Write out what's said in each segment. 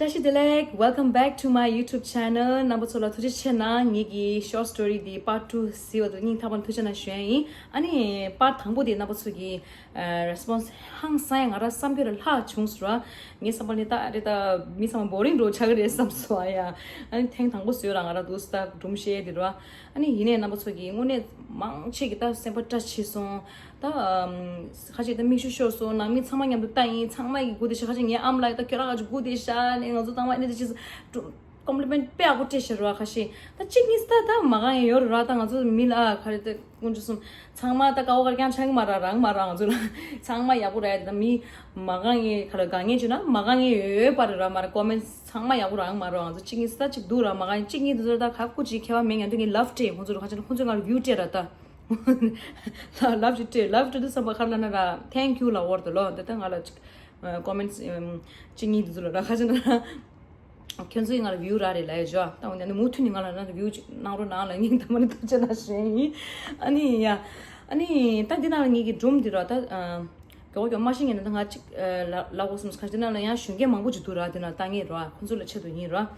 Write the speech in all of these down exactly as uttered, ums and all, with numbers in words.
བཀྲ་ཤིས་བདེ་ལེགས། Welcome back to my YouTube channel. རྣམ་པ་ཚོ་ལ་ཐུགས་རྗེ་ཆེ་གནང་། ངེད་ཀྱི་short story འདི་part two གཟིགས་པ་དང་སྙིང་ཐག་པ་ནས་ཐུགས་རྗེ་གནང་ཞུ་ཡ་ཡིན། ཨ་ནི་part དང་པོ་དེ་རྣམ་པ་ཚོ་གི་response ཧང་སང་ཡ། ང་རང་བསམ་རྒྱུ་ལས་ལྷག་བྱུང་སོང་ར། ངའི་བསམ་པ་ནི་ད་རེད། ད་མི་ཚང་མ་boring འདྲ་ཆགས་ཀྱི་རེད་བསམ་སོང་ཨ་ཡ། ཨ་ནི་ཐེངས་དང་པོ་བཟོས་ར། ང་རང་འདུག་སེ་ད་སྒྲུང་བཤད་དེ་ར། ཨ་ནི་ཡིན་ནའི་རྣམ་པ་ཚོ་གི་དངོས་གནས་མང་ཆེ་གི་ད་སེམས་པ་སྐྲག་ཆེ་སོང་། ད་ཨམ། ཁ་ཅིག་ད་མིག་ཆུ་ཤོར་སོང་། ནང་མི་ཚང་མ་མཉམ་དུ་ལྟ་ཡིན། ཚང་མ་གི་སྒུག་བསྡད་ཤག་ཁ་ཅིག་ངའི་ཨ་མ་ལགས་ད་ཁྱོད་རང་ཁ་ཅིག་སྒུག་བསྡད་ཤག་ནས་ང་ཚོ་ཚང་མ་ཨ་ནི་ད་ཅིག་compliment དཔེ་ཡག་པོ་སྤྲད་ཤག་ར། ཁ་ཤས་ད་གཅིག་གཉིས་ད་ད་མ་གང་ཡང་ཡོད་ར། ད་ང་ཚོ་མི་ལ་ཨ་ག་རེ་ད་དཀོན་མཆོག་གསུམ་ཚང་མ་ད་དཀའ་བ་ག་རེ་ཀྱང་ཆགས་ཀྱི་མ་ར། རང་མ་ར། ང་ཚོ་ལ་ཚང་མ་ཡག་པོ་ར། ད་མི་མ་གང་ཡང་ག་ལ་དཀའ་ངལ་བྱུང་ན་མ་གང་ཡང་ཡོད་པ་རེད་ར། མ་ར་comment ཚང་མ་ཡག་པོ་རང་མ་ར། ང་ཚོ་གཅིག་གཉིས་ད་གཅིག་འདུག་ར། མ་གང་ཡང་གཅིག་གཉིས་འདུག་ད་ག་སྐུ་ཅིག་ཁྱད་པར་མེད། ཉན་དུ་ངས་love སྤྲད། ཁོང་ཚོ་ལ་ཁ་ཅིག་ཁོང་ཚོས་ང་ལ་view སྤྲད་ར་ད། love སྤྲད། love སྤྲད་དུས་བསམ་པ་ཁར་ལ་ན་ར། thank you ལ་བོར་དུ་ལོ། འདི་ལྟ་ང་ལ་ཅིག་comments གཅིག་གཉིས་འདི་ཚོ་ལ་ར་ཁ་ཅིག་ན་ར། ཁྱོད་ཚོས་ང་ལ་view རག་རེད་ལབ་ཡ་ཅོ། ད་འོ་ན་མུ་མཐུད་ནས་ང་ལ་རང་གི་view ཅིག་གནང་རོགས་གནང་ལ་སྙིང་ཐག་པ་ནས་ཐུགས་རྗེ་གནང་ཞུ་ཡ་ཡིན། ཨ་ནི་ཡ། ཨ་ནི་ད་འདི་ནང་ལ་ངེད་ཀྱི་སྒྲུང་འདི་ར་ད། མགྱོགས་མགྱོགས་མ་ཤེས་ངེས་ན་ད་ང་གཅིག་ལ་ལབ་དགོས་བསམ། ཁ་ཅིག་ནང་ལ་ཡང་གཞོན་སྐྱེས་མང་པོ་ཅིག་འདུག་ར། དེ་ན་ལྟ་ངེས་ར། ཁོང་ཚོ་ལ་ཆེད་དུ་ཡིན་ར།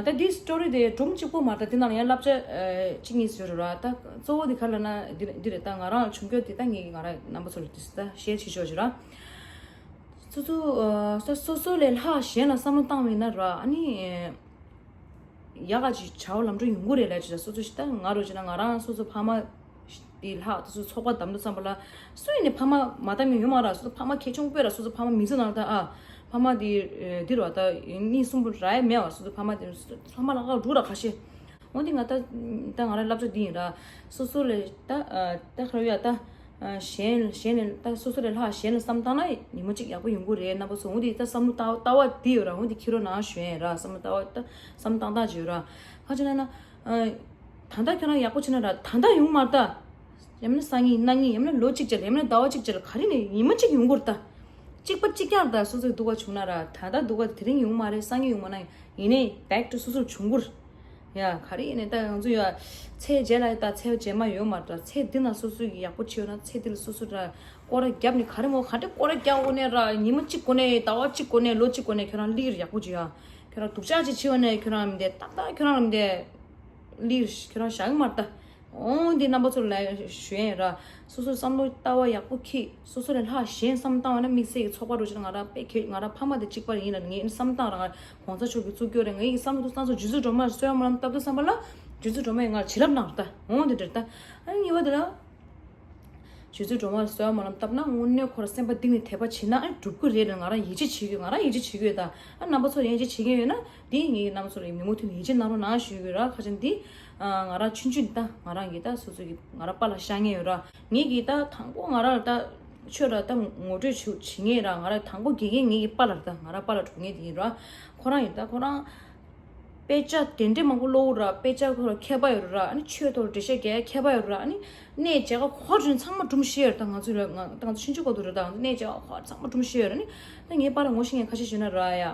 ད་འདི་story དེ་སྒྲུང་གཅིག་པོ་མ་རེད། ད་དེ་ནང་ལ་ཡང་བསླབ་བྱ་གཅིག་གཉིས་ཡོད་ར། ད་གཙོ་བོ་དེ་ག་ལ་ན་འདི་འདི་རེད། ད་ང་རང་བྱུང་རྒྱུ་དེ་ད་ངེད་ཀྱི་ང་རང་རྣམ་པ་ཚོ་ལ་དེ་ད་share བྱེད་ཆོག་ཅིག་ར། སོ་སོ་སོ་སོ་ལས་ལྷག་གཞན་ལ་བསམ་བློ་བཏང་བ་ཡིན་ན་ར། ཨ་ནི། ཡག་ག་ཅིག་བྱ་བ་ལམ་འགྲོ་ཡོང་གི་རེད་ལབ་ཅིག་ད། སོ་སོ་ཞིག་ད་ང་རོ་ཅིག་ན་ང་རང་སོ་སོ་ཕ་མ་དེ་ལྷག་དུ་སོ་ཚོགས་པ་བདམས་དུ་བསམ་པ་ལ་སུ་ཡིན་ནས་ཕ་མ་མ་བདམས་ཡོང་ཡོད་མ་ར། སོ་སོ་ཕ་མ་གལ་ཆུང་པོས་ར། སོ་སོ་ཕ་མ་མི་ཚེ་ནང་ད་ཨ་ཕ་མ་དེ་འདི་ར་བ་ད་གཉིས་གསུམ་པོ་ར་ཡ་མེད་བ། སོ་སོ་ཕ་མ་དེ་ཕ་མ་ལ་ཁག་འགྲོ་ར་ཁ་ཤས། འོན་ཏེ་ང་ད་ད་ང་རང་བསླབ་བྱ་འདི་ཡིན་ར། སོ་སོ་ལས་ད་ད་ཁ་ར་ཡ་ད། གཞན་གཞན་ལས་ད་སོ་སོ་ལས་ལྷག་གཞན་ལ་བསམ་བཏང་ན་ཉི་མ་གཅིག་ཡག་པོ་ཡོང་གི་རེད། རྣམ་པ་ཚོ་འོ་དེ་ད་བསམ་བློ་ལྟ་ལྟ་བ་དེ་ཡོད་ར། འོ་དེ་ཁྱེད་རོགས་གནང་ཞུ་ཡ་ཡིན་ར། བསམ་བློ་ལྟ་བ་ད་བསམ་བློ་བཏང་སྟངས་ཅིག་ཡོད་ར། ཁ་ཅིག་ན་ན་ད་ལྟ་ཁྱོད་རང་ཡག་པོ་བྱེད་ན་ར། ད་ལྟ་ཡོང་མ་རེད་ད། ཡང་མིན་ན་སང་ཉིན་གནངས་ཉིན་ཡང་མིན་ན་ལོ་གཅིག་རྗེས་ལ་ཡང་མིན་ན་ཟླ་བ་གཅིག་རྗེས་ལ་ག་རེ་ནས་ཉི་མ་གཅིག་ཡོང་གི་རེད་ད། གཅིག་པ་གཅིག་རྐྱང་རེད་ད། སོ་སོའི་སྡུག་ག་བྱུང་ན་ར། ད་ལྟ་སྡུག་ག་དེ་རིང་ཡོང་མ་རེད། སང་ཉིན་ཡོང་མ་ན་ཡིན་ནའི་back to སོ་སོར་བྱུང་གི་རེད། ཡ་ག་རེ་ཡིན་ནའི་ད་ང་ཚོ་ཡ་ཚེ་རྗེས་ལ་ད་ཚེ་རྗེས་མ་ཡོད་མ་རེད་ད། ཚེ་འདི་ན་སོ་སོ་གི་ཡག་པོ་བྱས་ཡོད་ན་ཚེ་འདི་ལ་སོ་སོ་ར་སྐོར་ར་བརྒྱབ་ནས་ག་རེ་མོ་ག་འདྲ་སྐོར་ར་བརྒྱབ་འོ་ནས་ར། ཉི་མ་གཅིག་གོ་ནས་ཟླ་བ་གཅིག་གོ་ནས་ལོ་གཅིག་གོ་ནས་ཁྱོད་རང་སླེབས་ར་ཡག་པོ་བྱས་ཡ། ཁྱོད་རང་སྡུག་ཅག་ཅིག་བྱས་འོ་ནས་ཁྱོད་རང་མི་འདས་ཏག་ཏག་ཁྱོད་རང་ལ་མི་འདས་སླེབས་ཁྱོད་རང་བཞག་གི་མ་རེད་ད། འོ་འདི་རྣམ་པ་ཚོ་ལ་ཞུ་ཡ་ཡིན་ར། སོ་སོ་བསམ་བློ་ལྟ་བ་ཡག་པོ་འཁྱེར། སོ་སོ་ལས་ལྷག་གཞན་བསམ་བཏང་བ་ན་དམིགས་བསལ་གྱི་ཚོགས་པ་རུ་ཕྱིན་ང་རང་དཔེ་ཁྱེད་ང་རང་ཕ་མ་དེ་གཅིག་པ་ཡིན་ལ་ངས་བསམ་བཏང་ར། ང་གོང་ས་མཆོག་གི་གཙུག་སྐྱོར་རེད། ངའི་བསམ་བློ་ཚང་སོ་རྗེ་བཙུན་སྒྲོལ་མ་གསོལ་བ་སྨོན་ལམ་བཏབ་དུས་བསམ་པ་ལ་རྗེ་བཙུན་སྒྲོལ་མས་ང་ལ་བྱིན་རླབས་གནང་ར་ད། འོ་འདི་འདྲ་ད། ཨ་ནི་གཉིས་པ་དེ་ལ། རྗེ་བཙུན་སྒྲོལ་མ་ལ་གསོལ་བ་སྨོན་ལམ་བཏབ་ན་དངོས་གནས་ཁོ་ར་སེམས་པ་གཏིང་ནས་དད་པ་བྱེད་ན་ཨ་ནི་འགྲུབ་ཀྱི་རེད་ལ། ང་རང་ཡིད་ཆེས་བྱེད་ཀྱི་ཡོད། ང་རང་ཡིད་ཆེས་བྱེད་ཀྱི་ཡོད་ད། ཨ་རྣམ་པ་ཚོ་ཡིད་ཆེས་བྱེད་མཁན་ཡོད་ན། དེ་ངེད་ཀྱི་རྣམ་པ་ཚོ་ལ་མི་མོ་མཐུན་ནས་ཡིད་ཆེས་གནང་རོགས་གནང་ཞུ་གི་ར། ཁ་ཅིག་འདི་ང་རང་ཆུང་ཆུང་ད་ང་རང་གི་ད་སོ་སོ་གི་ང་རང་པཱ་ལགས་ཤག་མཁན་ཡོད་ར། ངེད་ཀྱི་ད་དང་པོ་ང་རང་ལ་ད་ཆོས་ལ་ད་ངོ་སྤྲོད་བྱེད་བྱེད་མཁན་ར། ང་རང་དང་པོ་དགེ་རྒན་ངེད་ཀྱི་པཱ་ལགས་རེད་ད། ང་རང་པཱ་ལགས་གྲོགས་མཁན་དེ་ཡིན་ར། ཁོ་རང་ཡིན་ད་ཁོ་རང་དཔེ་ཆ་དེ་འདྲས་མང་པོ་ཀློག་ར། དཔེ་ཆ་ཁོ་ར་མཁས་པ་ཡོད་ར། ཨ་ནི་ཆོས་ཐོག་ལ་འགྲེལ་བཤད་རྒྱག་མཁས་པ་ཡོད་ར། ཨ་ནི་གནས་མཇལ་ཁ་ཁོ་ར་ཚང་མ་སྒྲུང་བཤད་ཡོད་ར། ད་ང་ཚོ་ལ་ང་ད་ང་ཚོ་ཆུང་ཆུང་སྐབས་དུས་ར་ད་ང་ཚོ་གནས་མཇལ་ཁ་ཁོ་ར་ཚང་མ་སྒྲུང་བཤད་ཡོད་ར། ཨ་ནི་ད་ངའི་པཱ་ལགས་ངོ་ཤེས་མཁན་ཁ་ཤས་ཞིག་ཡོད་ན་ར་ཡ།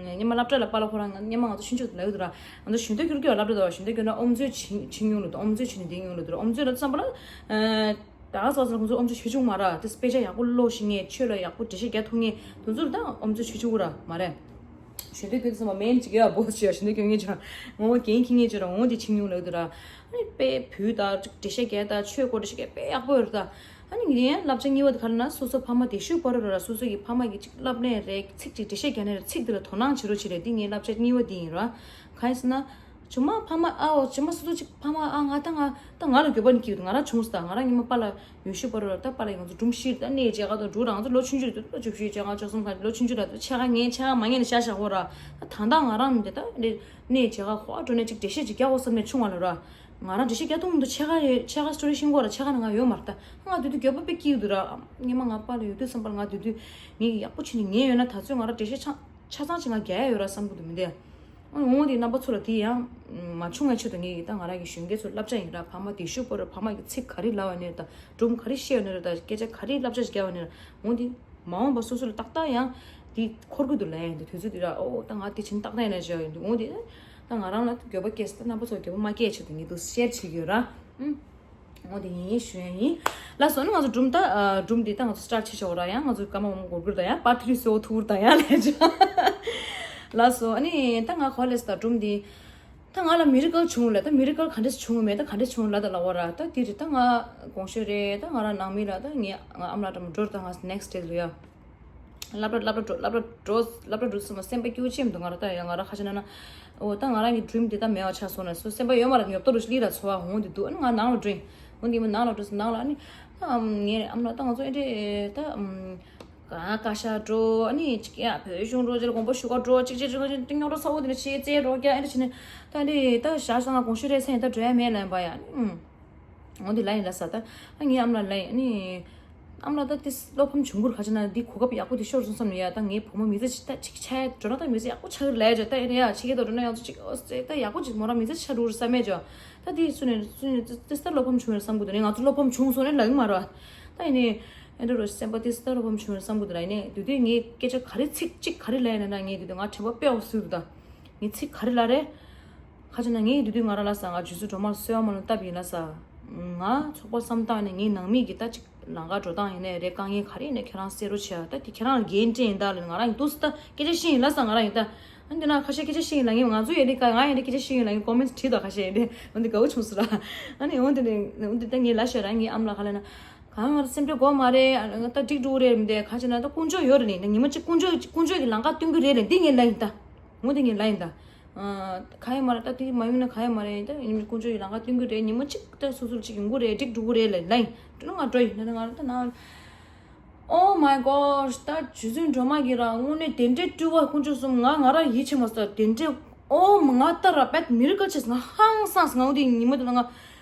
སྔོན་མ་སློབ་གྲྭ་ལ་པཱ་ལགས་ཁོ་རང་སྔོན་མ་ང་ཚོ་ཆུང་ཆུང་ལ་ཡོད་དུས་ར། ང་ཚོ་གཞོན་དུས་ཁྱོད་ཀྱི་སློབ་གྲྭ་དུ་གཞོན་དུས་ཁྱོད་ན་ཨོམ་ཚོས་བྱིན་བྱིན་མྱོང་ལ་དུ། ཨོམ་ཚོས་བྱིན་ནས་བསྡད་མྱོང་ལ་དུ། ཨོམ་ཚོས་ལ་བསམ་པ་ལ། ད་ག་ཟེར་ཁོང་ཚོ་ཨོམ་ཚོས་ཆེ་ཆུང་མ་ར་དེ་དཔེ་ཆ་ཡག་པོ་ཀློག་ཤེས་མཁན། ཆོས་ལ་ཡག་པོ་འགྲེལ་བཤད་རྒྱག་ཐུབ་མཁན་དེ་ཚོ་ལ་ད་ཨོམ་ཚོས་ཆེ་ཆུང་ར་མ་རེད། གཞོན་དུས་ཁྱོད་ཚོ་མ་མེན་ཅིག་ཡ་བོ་ཞེས་གཞོན་དུས་ཁྱོད་ངས་ཅང་ངོ་བོ་རྒན་ཁྱི་ངས་ཅི་ར་འོང་དེ་ཆིང་ཉུང་ལ་དུ་ར། ཨ་ནི་དཔེ་བུ་ད་འགྲེལ་བཤད་རྒྱག་ད་ཆོས་སྐོར་འགྲེལ་བཤད་རྒྱག་དཔེ་ཡག་པོ་ཡོད་ར་ད། ཨ་ནི་ངས་བསླབ་བྱ་གཉིས་པ་དེ་ག་རེ་ན་སོ་སོ་ཕ་མ་དེ་ཤུགས་པ་ར་ར་སོ་སོ་གི་ཕ་མ་གི་ཅིག་བསླབ་ནས་རེད། ཚིག་ཅིག་འགྲེལ་བཤད་རྒྱག་ནས་རེད། ཚིག་དེ་ལ་དོ་སྣང་བྱེད་རོགས་བྱེད་རེད། འདི་ངའི་བསླབ་བྱ་གཉིས་པ་དེ་ཡིན་ར། གང་ཡིན་ཟེར་ན། ཇོ་མ་ཕ་མ་ཨ་འོ་ཇོ་མ་སོ་སོ་ཅིག་ཕ་མ་ཨ་ང་ད་ང་ད་ང་ལ་འགྱོད་པ་ནི་སྐྱེས་འདུག་ང་རང་བྱུང་སོང་ད། ང་རང་ཉི་མ་པཱ་ལགས་ཡོད་ཤུལ་པ་རུ་ད་པཱ་ལགས་ང་ཚོ་སྒྲུང་བཤད་ད་གནས་མཇལ་ཁ་དང་འགྲོ་རང་ཚོ་ལོ་ཆུང་ཆུང་རེད་འདུག་ལོ་བཅུ་བཞི་བཅོ་ལྔ་བཅུ་གསུམ་ཁ་ལོ་ཆུང་ཆུང་རེད་འདུག་ཕྱེད་ཀ་ངས་ཕྱེད་ཀ་མ་ངས་ནས་བཞག་བཞག་ཧོ་ར། ད་ད་ད་ང་རང་མི་འདི་ད་རེད་གནས་མཇལ་ཁ་ཧོ་འགྲོ་ནས་ཅིག་འགྲེལ་བཤད་ཅིག་རྒྱག་དགོས་བསམ་ནས་ཆུང་བ་ལ་ར། ང་རང་འགྲེལ་བཤད་རྒྱག་ཐུབ་མི་འདུག་ཕྱེད་ཀ་རེད་ཕྱེད་ཀ་སི་ཊོ་རི་ཤེས་ཀྱི་ཡོད་ར། ཕྱེད་ཀ་ནང་ང་ཡོད་མ་རེད་ད། ང་དུས་དུས་འགྱོད་པ་དཔེ་སྐྱེས་ཡོད་འདུག་ར། ཉི་མ་ང་པཱ་ལགས་ཡོད་དུས་བསམ་པར་ང་དུས་དུས་ངས་ཡག་པོ་བྱས་ནས་ཉན་ཡོད་ན་ད་ཚོད་ང་རང་འགྲེལ་བཤད་ཆ་ཆ་ཚང་ཅིག་ང་རྒྱག་ཡ་ཡོད་ར་བསམ་གྱི་འདུག་མི་འདས། འོ་འདི་རྣམ་པ་ཚོ་ལ་དེ་ཡང་མ་བྱུང་ང་ཆེད་དུ་ངས་ད་ང་རང་གི་གཞོན་སྐྱེས་ཚོ་བསླབ་བྱ་ཡིན་ར། ཕ་མ་དེ་ཤུགས་པོ་ར་ཕ་མ་གི་ཚིག་ག་རེ་ལབ་པ་ནས་ད་སྒྲུང་ག་རེ་བཤད་པ་ནས་ར་ད་སྐད་ཆ་ག་རེ་བསླབ་བྱ་ཞིག་རྒྱག་པ་ནས་ར་འོ་འདི་མ་འོངས་པ་སོ་སོ་ལ་ཏག་ཏག་ཡང་འདི་འཁོར་གི་འདུག་ལབ་ཡ་ཡིན་འདུག་དུས་ཚོད་འདི་ར་ཨོ་ད་ང་དེ་བྱིན་ཏག་ཏག་ཡིན་ན་བྱ་ཡ་ཡིན་འདུག་འོ་འདི་ད་ང་རང་ལ་འགྱོད་པ་སྐྱེས་སོང་། ད་རྣམ་པ་ཚོ་འགྱོད་པ་མ་སྐྱེས་ཆེད་དུ་ངས་འདུག་ཤེར་བྱེད་ཀྱི་ཡོད་ར། ཨུམ། འོ་དེ་ཡིན་ཞུ་ཡ་ཡིན། ལགས་སོ་ནི་ང་ཚོ་སྒྲུང་ད་སྒྲུང་འདི་ད་ང་ཚོ་སི་ཊར་ཊི་བྱེད་ཆོག་ར། ཡང་ང་ཚོ་སྐར་མ་མང་པོ་འགོར་གི་རེད་ད། ཡང་པར་ཐི་རི་གསོལ་བ་ཐུག་ར་ད་ཡང་ལས་ཆོག་ལགས་སོ། ཨ་ནི་ད་ང་ག་པར་སླེབས་སོང་ད་སྒྲུང་འདི། ད་ང་ལ་མི་རེ་ཀལ་བྱུང་ལ། ད་མི་རེ་ཀལ་ག་འདྲས་བྱུང་མེད། ད་ག་འདྲས་བྱུང་ལ་ད་ལབ་པ་ར། ད་དེ་རེད། ད་ང་དགོངས་ཞུ་རེད། ད་ང་རང་ནང་མི་ལ། ད་ངའི་ང་ཨ་མ་ལགས་འགྲོ་མ་འགྲོ། ད་ང་next day་ལ་ཡ། སློབ་གྲྭ་སློབ་གྲྭ་འགྲོ་སློབ་གྲྭ་འགྲོ་སློབ་གྲྭ་འགྲོ་སོང་ན་སེམས་པ་སྐྱིད་པོ་ཅིག་མི་འདུག་ང་རང་ད་ཡ་ང་རང་ཁ་ཤས་ན་ན། འོ་ད་ང་རང་གི་ཌི་རིམ་དེ་ད་མེད་པ་ཆགས་སོང་ན་སོ་སེམས་པ་ཡོད་མ་རེད། ཉོབ་ཏོ་རུ་ལི་ར་ཚོ་བ་འོང་དེ་འདུག་ཨ་ནི་ང་ནང་ལ་འགྲོ་ཡིན། འོ་འདི་མོ་ནང་ལ་འགྲོ་སོང་ནང་ལ་ཨ་ནི། ད་ངའི་ཨ་མ་ལགས་ད་ང་ཚོ་ཨེ་འདྲས་ད། ག་བཀའ་ཤག་འགྲོ། ཨ་ནི་ཅིག་ཡ་བོད་གཞུང་འགྲོ། ཅིག་ལ་དགོངས་པ་ཞུ་ག་འགྲོ། ཅིག་ཅིག་ཅིག་ཅིག་རྙོག་དྲ་ཚ་བོ་དེ་འདྲ་བྱེད་རྩེད་རོགས་རྒྱག་ཨེ་འདྲ་བྱས་ནས་ད་འདི་ད་ཞག་ཞག་ང་དགོངས་ཞུ་རེད་ཟེར་ཡིན། ད་འགྲོ་ཡ་མེད་ལབ་པ་ཡ། ཨུམ། འོ་འདི་ལབ་ཡིན་ལབ་ས། ད་ཨ་ངའི་ཨ་མ་ལགས་ལབ་ཡིན། ཨ་ནི་ཨ་མ་ལགས་ད་དེ་བློ་ཕམ་བྱུང་གི་རེད། ག་ཅི་ན་འདི་གོ་སྐབས་ཡག་པོ་དེ་ཤོར་སོང་བསམ་ནས་ཡ། ད་ངའི་བུ་མོ་མི་ཚེ་ཅིག་ད་ཅིག་ཆགས་འགྲོ་ན་ད་མི་ཚེ་ཡག་པོ་ཆགས་ཀྱི་རེད་ལབ་ཡ། ད་ཨེ་རེད་ཡ། ཕྱི་རྒྱལ་དུ་འགྲོ་ན་ཡང་ཚོ་ཅིག་ཨོ་ཙེ་ད་ཡག་པོ་ཅིག་མོ་རང་མི་ཚེ་ཆགས་འགྲོ་རེད་བསམ་མེད་ཅོ། ད་དེ་སུ་ནས་སུ་ནས་ཙི་ཙི་ད་བློ་ཕམ་བྱུང་ཡོད་བསམ་གི་འདུག་ནས་ང་ཚོ་བློ་ཕམ་བྱུང་སོང་ནས་ལབ་ཀྱི་མ་རེད། ད་ཡིན་ནའི་ཨེ་འདྲ་རོ་སེམས་པ་ཏིས་ད་བློ་ཕམ་བྱུང་ཡོད་བསམ་གི་འདུག་ལ། ཡིན་ནའི་དུས་དུས་ངའི་སྐད་ཆ་ག་རེ་ཚིག་གཅིག་ག་རེ་ལབ་ཡིན་ན་ངས་དུས་དུས་ང་དྲན་པ་དཔེ་འོ་སུ་འདུག་ད་ངས་ཚིག་ག་རེ་ལབ་རེད། ཁ་ཅིག་ན་ངས་དུས་དུས་ང་རང་ལ་ས་ང་རྗེ་བཙུན་སྒྲོལ་མ་ལ་གསོལ་བ་མ་ལུས་བཏབ་ཡིན་ལ་ས། ང་ཚོགས་པ་བསམ་སྟངས་ནས་ངའི་ནང་མི་གི་ད་ཅིག་ལང་ཀ་འགྲོ་སྟངས་ཡིན་ནའི་རེད། དཀའ་ངལ་ག་རེ་ཡིན་ནའི་ཁྱེད་རང་སེལ་རོགས་བྱས། ད་དེ་ཁྱེད་རང་ལ་འགན་འཁྲི་ཡིན་ད་ལ། ང་རང་ཡིན་འདུག་སི་ད་སྐད་ཆ་བཤད་ཡིན་ལ་ས། ང་རང་ཡིན་ད། ཨ་འདི་ན་ཁ་ཤས་སྐད་ཆ་བཤད་ཡིན་ལ། ངས་ང་ཚོ་ཡ་འདི་ཀ་ང་ཡ་འདི་སྐད་ཆ་བཤད་ཡིན་ལ། ངས་ཀོ་མེན་ཊི་བྲིས་དང་ཁ་ཤས་ཡིན་འདི་འོ་འདི་དགའ་བོ་བྱུང་སོང་ར། ཨ་ནི་འོ་འདི་ནས་འོ་འདི་ད་ངས་ལ་ཤོད་ར། ངའི་ཨ་མ་ལགས་ཁ་ལ་ན་གང་ང་སེམས་ཁྲལ་དགོས་མ་རེད། ཨ་ད་འགྲིག་འགྲོ་གི་རེད་མི་འདི་ཁ་ཅིག་ན་ད་དཀོན་མཆོག་ཡོད་རེད། ནི་ཉི་མ་གཅིག་དཀོན་མཆོག་དཀོན་མཆོག་གི་ལང་ཀ་སྟོན་གི་རེད་ལ་འདི་ངས་ལ་ཡིན་ད། འོ་འདི་ངས་ལ་ཡིན་ད། ག་ཡོད་མ་རེད། ད་དེ་མ་ཡོང་ན་ག་ཡོད་མ་རེད། ད་ཉི་མ་དཀོན་མཆོག་གི་ལང་ཀ་སྟོན་གི་རེད། ཉི་མ་གཅིག་ད་སོ་སོར་གཅིག་ཡོང་གི་རེད། འགྲིག་འགྲོ་གི་རེད་ལ་ལ་ཡིན་འགྲོ་ན་ང་འགྲོ་ཡིན་ན་ང་ར་ད་ན། Oh my gosh། ད་རྗེ་བཙུན་སྒྲོལ་མ་གིས་ར་དངོས་གནས་དེ་འདྲའི་སྤྲུལ་བ་དཀོན་མཆོག་གསུམ་ང་ང་ར་ཡིད་ཆེས་མ་སོང་། དེ་འདྲའི་ཨོ་མ་ང་ད་ར་བད་མི་རིགས་ཀ་ཆེས་ང་ཧང་སངས་ང་འོ་དེ་ཉི་མ་དེ་ལ་ང་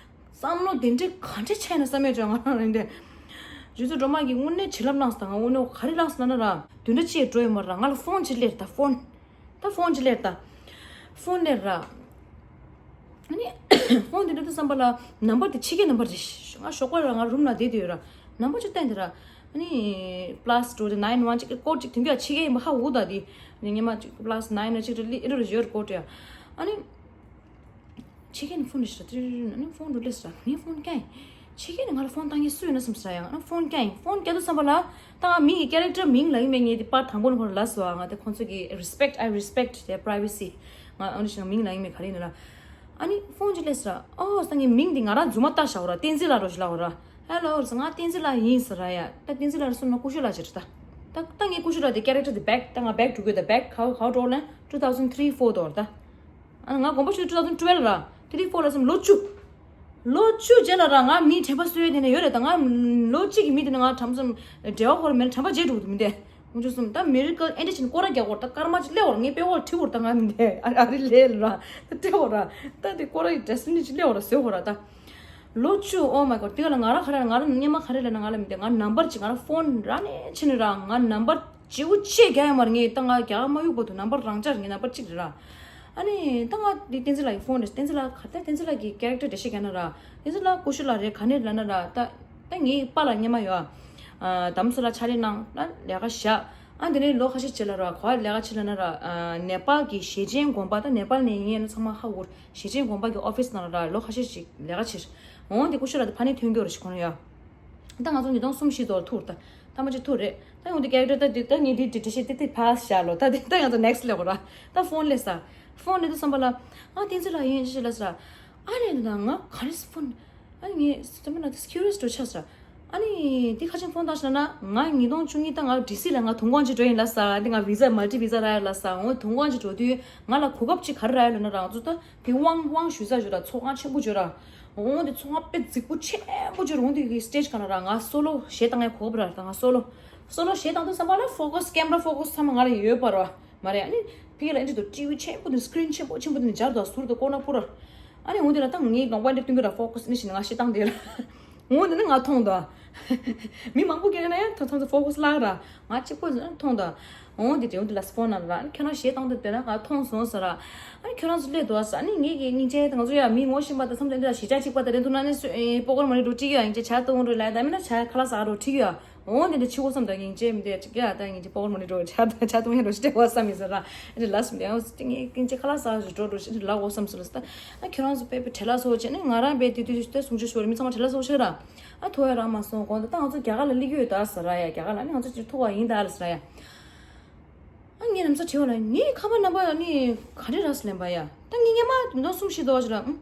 བསམ་བློ་དེ་འདྲའི་ག་འདྲ་ཆགས་ན་བསམ་ཡས་ཅོ་ང་རང་རེད་དེ། རྗེ་བཙུན་སྒྲོལ་མ་གིས་དངོས་གནས་བྱིན་རླབས་གནང་སོང་། ང་དངོས་གནས་ག་རེ་གནང་སོང་ན་ར་དེ་འདྲ་ཅིག་འགྲོ་ཡོད་མ་ར། ང་ལ་ཕོན་ཅིག་སླེབས་ད་ཕོན། ད་ཕོན་ཅིག་སླེབས་ད་ཕོན་སླེབས་ར། ཨ་ནི་ཕོན་དེ་འདྲ་དུ་བསམ་པ་ལ་ནམ་བར་དེ་ཕྱི་རྒྱལ་ནམ་བར་རེད། ང་ཞོགས་པ་ར་ང་རུམ་ལ་བསྡད་དུས་ར་ནམ་བར་ཅིག་བསྟན་དེ་ར། ཨ་ནི་པ་ལ་སི་ཊུ་དེ་ནའིན་ཝན་ཅིག་ཀོཌ་ཅིག་དེང་གི་ཕྱི་རྒྱལ་ཡིན་པ་ཧ་གོ་ད་དེ། ཨ་ནི་ཉི་མ་ཅིག་པ་ལ་སི་ཊུ་ནའིན་ཅིག་རེད་ལི་ཨེ་རེད་ཡོད་ཀོཌ་ཡ། ཨ་ནི་ཕྱི་རྒྱལ་ནས་ཕོན་རེད་ཤག་དེ་ཨ་ནི་ཕོན་རུ་ལེ་ས་ར་ངས་ཕོན་ཀྱང་ཕྱི་རྒྱལ་ནས་ང་ལ་ཕོན་བཏང་མཁན་སུ་ཡོད་ན་བསམ་ས་ཡ། ཨ་ནི་ཕོན་ཀྱང་ཕོན་རྒྱག་དུས་བསམ་པ་ལ། ད་ང་མི་གི་ཀེ་རེག་ཊར་མིང་ལ་ཡིན་མེད་ངས་དེ་པར་དང་པོ་ནས་ཁོ་ལ་ལབ་སོང་། ང་དེ་ཁོང་ཚོ་གི་respect I respect their privacy། ང་ཨ་ནི་ཞིག་མིང་ལ་ཡིན་མེད་ག་རེ་ཡིན་ན་ར། ཨ་ནི་ཕོན་ཅིག་སླེབས་སོང་ར། ཨོ་ས་ངའི་མིང་འདི་ང་རང་རྫུན་མ་བཏགས་བཞག་པ་ར། བསྟན་འཛིན་ལགས་རོ་ཞིག་ལབ་པ་ར། ཧེ་ལོ་ཟེར། ང་བསྟན་འཛིན་ལགས་ཡིན་ཟེར་ར་ཡ། ད་བསྟན་འཛིན་ལགས་རེད་གསུངས་ན་ཀུ་ཤུ་ལགས་ཅིག་རེད་ད། ད་ད་ངའི་ཀུ་ཤུ་ལགས་དེ་ཀེ་རེག་ཊར་དེ་བེག་ད་ང་བེག་འགྲོ་དགོས་ད། བེག་ག་ག་འགྲོ་ལན་two thousand three four དོ་ར་ད། ཨ་ང་དགོངས་པ་ཞུ་two thousand twelve ར། three four ལ་སེམས་ལོ་བཅུ། ལོ་བཅུ་རྗེས་ལ་ར་ང་མིའི་དྲན་པ་གསོ་ཡས་དེ་ནས་ཡོད་རེད་ད། ང་ལོ་གཅིག་གི་མི་དེ་ནས་ང་དྲན་པ་སེམས་འབྲེལ་བ་ཁོ་ར་མེད་ན་དྲན་པ་བརྗེད་འགྲོ་གི་འདུག་མི་འདས། ཁོང་ཚོ་གསུམ་ད་མི་རིགས་ཀ་ཨེ་འདྲ་བྱས་ནས་སྐོར་ར་རྒྱག་གོ་ར། ད་སྐར་མ་གཅིག་སླེབས་བར་ངས་དཔེ་འོག་ཁྲིད་བར་ད་ང་མི་འདས། ཨ་ཨ་རི་སླེབས་ལ་ར་ད་སྤྲད་བར་ར། ད་དེ་སྐོར་ར་ཡི་ཌེ་སི་ཊི་ནེ་ཊི་སླེབས་བར་ར་བཟོས་བར་ར་ད། ལོ་བཅུ། Oh my god། དེ་ག་ལ་ང་རང་ག་རེ་ང་རང་སྙན་མ་ག་རེ་ལབ་ན་ང་ལ་མི་འདས། ང་ནམ་བར་གཅིག་ང་རང་ཕོན་ར་ནས་ཕྱིན་ནས་ར་ང་ནམ་བར་བརྗེ་པོ་ཆེ་རྒྱག་ཡོད་མ་རེད། ངས་ད་ང་རྒྱག་མ་གཡུག་པ་དུ་ནམ་བར་རང་འཇགས་ངས་ནམ་བར་གཅིག་རེད་ར། ཨ་ནི་ད་ང་འདི་བསྟན་འཛིན་ལགས་ཀྱི་ཕོན་རེད། བསྟན་འཛིན་ལགས་ག་ད་བསྟན་འཛིན་ལགས་ཀྱི་ཀེ་རེག་ཊར་འགྲེལ་བཤད་རྒྱག་ན་ར། བསྟན་འཛིན་ལགས་ཀུ་ཤུ་ལགས་རེད། ག་ནས་ལབ་ན་ར་ད་ད་ངའི་པཱ་ལགས་སྔོན་མ་ཡོད་ཨ། དམ་སུ་ལ་ཕྱག་ལས་གནང་ན་ལས་ཀ་བཞག་ཨ་དེ་ནས་ལོ་ཁ་ཤས་རྗེས་ལ་ར་ག་པར་ལས་ཀ་བྱེད་ལབ་ན་ར། ནེ་པཱལ་གྱི་ཞེ་ཆེན་དགོན་པ། ད་ནེ་པཱལ་ནས་ཡིན་ན་ཚང་མ་ཧ་གོ། ཞེ་ཆེན་དགོན་པ་གི་ཨོ་ཕིས་ནང་ལ་ར་ལོ་ཁ་ཤས་ཤིག་ལས་ཀ་བྱས། འོང་དེ་ཀུ་ཤུ་ལགས་དེ་ཕ་ནས་ཐོན་གྱི་ཡོད་རེད་ཤག་ཁོ་ན་ཡ། ད་ང་ཚོ་ཉིས་སྟོང་གསུམ་བཞི་ཙམ་ཐུག་རེད་ད། ཐ་མ་ཅིག་ཐུག་རེད། ད་ཡོང་དུས་ཀེ་རེག་ཊར་ད་འདི་ད་ངས་འདི་འདི་འགྲེལ་བཤད་འདི་འདི་ཕར་བཞག་ལོ། ད་འདི་ད་ང་ཚོ་ནེག་སི་ཊི་སླེབས་དགོས་ར། ད་ཕོན་སླེབས་ས། ཕོན་སླེབས་དུས་ཙམ་པ་ལ། ཨ་བསྟན་འཛིན་ལགས་ཡིན་ཅི་ལབ་ས། ཨ་རེད་ད་ང་ག་རེ་ཕོན། ཨ་ངས་ད་མིན་ན་ད་ཁྱུ་རི་ཡོ་སི་ཅིག་ཆགས་ས། ཨ་ནི་འདི་ཁ་ཆེམས་ཕོན་བཏང་ཤག་ན་ང་ཉིས་སྟོང་བཅུ་གཉིས་ད་ང་ཌི་སི་ལ་ང་དུང་དཀོན་ཅིག་འགྲོ་ཡིན་ལབ་ས། འདི་ང་བི་ཟ་མལ་ཊི་བི་ཟ་རག་ཡོད་ལབ་ས། འོ་དུང་དཀོན་ཅིག་འགྲོ་དུས་ང་ལ་གོ་སྐབས་ཅིག་ག་རེ་རག་ཡོད་ལབ་ན་རང་ཚོ་ད། དེ་དབང་དབང་ཞུ་ས་ཞུ་ར་ཚོགས་ཁང་ཆེན་པོ་བྱོས་ར། འོང་དེ་ཚོགས་ཁང་དཔེ་རྫིག་པོ་ཆེན་པོ་བྱོས་ར། འོང་དེ་གི་སི་ཊེ་ཇི་ག་ན་ར་ང་སོ་ལོ་གཞས་བཏང་ཡ་གོ་བ་ར། ད་ང་སོ་ལོ་སོ་ལོ་གཞས་བཏང་དུས་ཙམ་པ་ལ་ཕོ་ཀ་སི་ཀེམ་ར་ཕོ་ཀ་སི་ཚང་མ་ང་ལ་ཡོད་པ་ར་མ་རེད། ཨ་ནི་ཕ་གི་ལ་ཨེ་འདྲ་དུ་ཊི་ཝི་ཆེན་པོ་དེ་སི་ཀི་རིན་ཆེན་པོ་ཆེན་པོ་དེ་ནས་སྦྱར་དུ་ཟུར་དུ་ཀོ་ན་ཕུ་ར། ཨ་ནི་འོང་དེ་ལ་ད་ངའི་ལག་པ་ཨེ་འདྲ་སྟོན་གི་ར། ཕོ་ཀ་སི་ཨེ་འདྲ་བྱས་ནས་ང་གཞས་བཏང་དེ་ལ། འོང་དེ་ནི་ང་མཐོང་དོ། མི་མང་པོ་སྐྱེས་ན་ཡང་ཐོང་ཐོང་ཕོ་ཀ་སི་ལག་ར། ང་གཅིག་པོ་ཟེར་ན་མཐོང་དོ། འོང་དེ་དེ་འོང་དེ་ལ་ཕོན་ནང་ལ་ཨ་ཁྱོད་རང་གཞས་བཏང་དུས་དེ་ན་ང་མཐོང་སོང་ཟེར་ར། ཨ་ཁྱོད་རང་ཚོ་སླེབས་འདུག་ཟེར། ཨ་ནི་ངེད་ཀྱི་སྙིང་རྗེ་ང་ཚོ་ཡ་མི་ངོ་ཤེས་པ་དང་མཚམས་དེ་འདྲ་གཞས་ཆག་གཅིག་པ་དང་རེད་འདུག་ན་ནི་སུ་ཨེ་པོ་ཀར་མ་ནི་འགྲོ་ཁྲིད་ཡོད་ཨིན་ཅེ་ཆ་གཏོང་འགྲོ་ལ་ད་མིན་ན་ཆ་ཁ་ལག་ཟ་འགྲོ་ཁྲིད་ཡོད། འོང་དེ་འདྲ་ཕྱི་གོ་བསམ་དང་སྙིང་རྗེ་མི་དེ་ཅིག་ཡ་ད་སྙིང་རྗེ་པོ་ཀར་མ་ནི་འགྲོ་ཆ་ཆ་གཏོང་ཡ་འགྲོ་ཤི་སྤྲད་བ་བསམ་ཡིན་ཟེར་ར། ཨ་ནི་ལ་སུ་མི་ཡང་སུ་ཏིང་ངེད་སྙིང་རྗེ་ཁ་ལག་ཟ་འགྲོ་འགྲོ་ཤི་ལ་གོ་བསམ་སོང་ལ་ད། ཨ་ཁྱོད་རང་ཚོ་དཔེ་དཔེ་བྲེལ་ལ་སོ་བྱས་ནས་ང་རང་དཔེ་དེ་དུས་དེ་གསུང་ཆོས་ཤོར་མི་ཚང་མ་བྲེལ་ལ་སོ་བྱས་ར། ཨ་ཐུག་ཡ་རང་མ་སོང་གོང་དུ་ད་ང་ཚོ་རྒྱ་གར་ལ་སླེབས་ཀྱི་ཡོད་ད་ཟེར་ར་ཡ། རྒྱ་གར་ལ་ཨ་ནི་ང་ཚོ་ཅིག་ཐུག་པ་ཡིན་ད་ཟེར་ར་ཡ། ཨ་ ངས་ལམ་སང་དྲིས་པ་ལ། ངའི་ཁ་པར་རྣམ་པ་ནི་ག་རེ་རག་ཟེར་ལབ་པ་ཡ། ད་ངས་སྔོན་མ་མི་ཚོགས་གསུམ་བཞི་འདུག་ཟེར་ལ།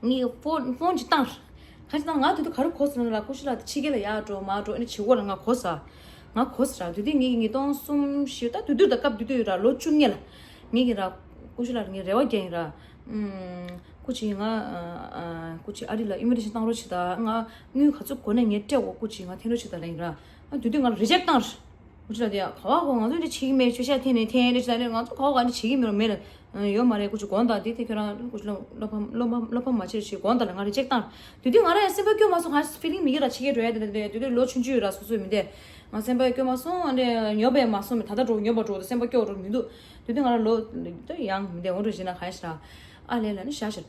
ངས་ཕོན་ཕོན་ཅིག་བཏང་། ག་ཅི་ད་ང་དེ་དུས་ག་རེ་གོ་ཟེར་ན་ལ། སྐུ་ཞབས་ལགས་ཕྱི་རྒྱལ་ལ་ཡར་འགྲོ་མར་འགྲོ་ཨ་ནི་བྱེད་སྒོ་ལ་ང་གོ་ས། ང་གོ་ས་ར། དེ་དུས་ངས་ཉིས་སྟོང་གསུམ་བཞི་ད་དེ་དུས་ད་སྐབས་དེ་དུས་ར་ལོ་བཅུ་གཉིས་ལ། ངས་ཀྱི་ར་སྐུ་ཞབས་ལགས་ངས་རེ་བ་རྒྱག་ཡིན་ར། ཨུམ། སྐུ་མཁྱེན་ང་ཨ་ཨ་སྐུ་མཁྱེན་ཨ་རི་ལ་ཨི་མི་གྲེ་ཤན་བཏང་རོགས་བྱེད་དང་། ང་དངུལ་ག་ཚོད་དགོས་ནས་ངས་སྤྲད་འོ། སྐུ་མཁྱེན་ང་འཐེན་རོགས་བྱེད་དང་ལབ་ཡིན་ར། ཨ་དེ་དུས་ང་ལ་རི་ཇེག་བཏང་ར། སྐུ་མཁྱེན་ལགས་དེ་ཡ་ག་བ་གོ། ང་ཚོ་འདི་བྱེད་ཀྱི་མེད། ཆོས་ཤག་འཐེན་ནས་འཐེན་རེ་བྱེད་ད་རེ། ང་ཚོ་ག་བ་གོ་འདི་བྱེད་ཀྱི་མེད་ར་མེད་ལ། ཡོད་མ་རེད། སྐུ་མཁྱེན་དགོངས་དག་དེ་དེ་ཁྱོད་རང་སྐུ་མཁྱེན་བློ་ཕམ་བློ་ཕམ་བློ་ཕམ་མ་བྱེད་ཞེས་དགོངས་དག་ལ་ང་རི་ཇེག་བཏང་། དེ་དུས་ང་ར་ཡང་སེམས་པ་སྐྱོ་མ་སོང་། ང་ཕི་ལིང་མི་དགེ་ར་ཕྱི་རྒྱལ་འགྲོ་ཡ་དེ་དེ་དུས་ལོ་ཆུང་ཆུང་ར་སོ་སོའི་མི་དེ། ང་སེམས་པ་སྐྱོ་མ་སོང་། ཨ་འདྲེ་ཉོབ་པས་མ་སོང་མི་ད་ལྟ་འགྲོ་ཉོབ་པ་འགྲོ་དུ་སེམས་པ་སྐྱོ་འགྲོ་མི་འདུག་དེ་དུས་ང་ར་ལོ་ད་ཡང་མི་དེ་འོང་འགྲོ་བཞིན་ན་ག་ཡ་ཞིག་ར། ཨ་ལས་ལ་ནི་ཤ་ཤར།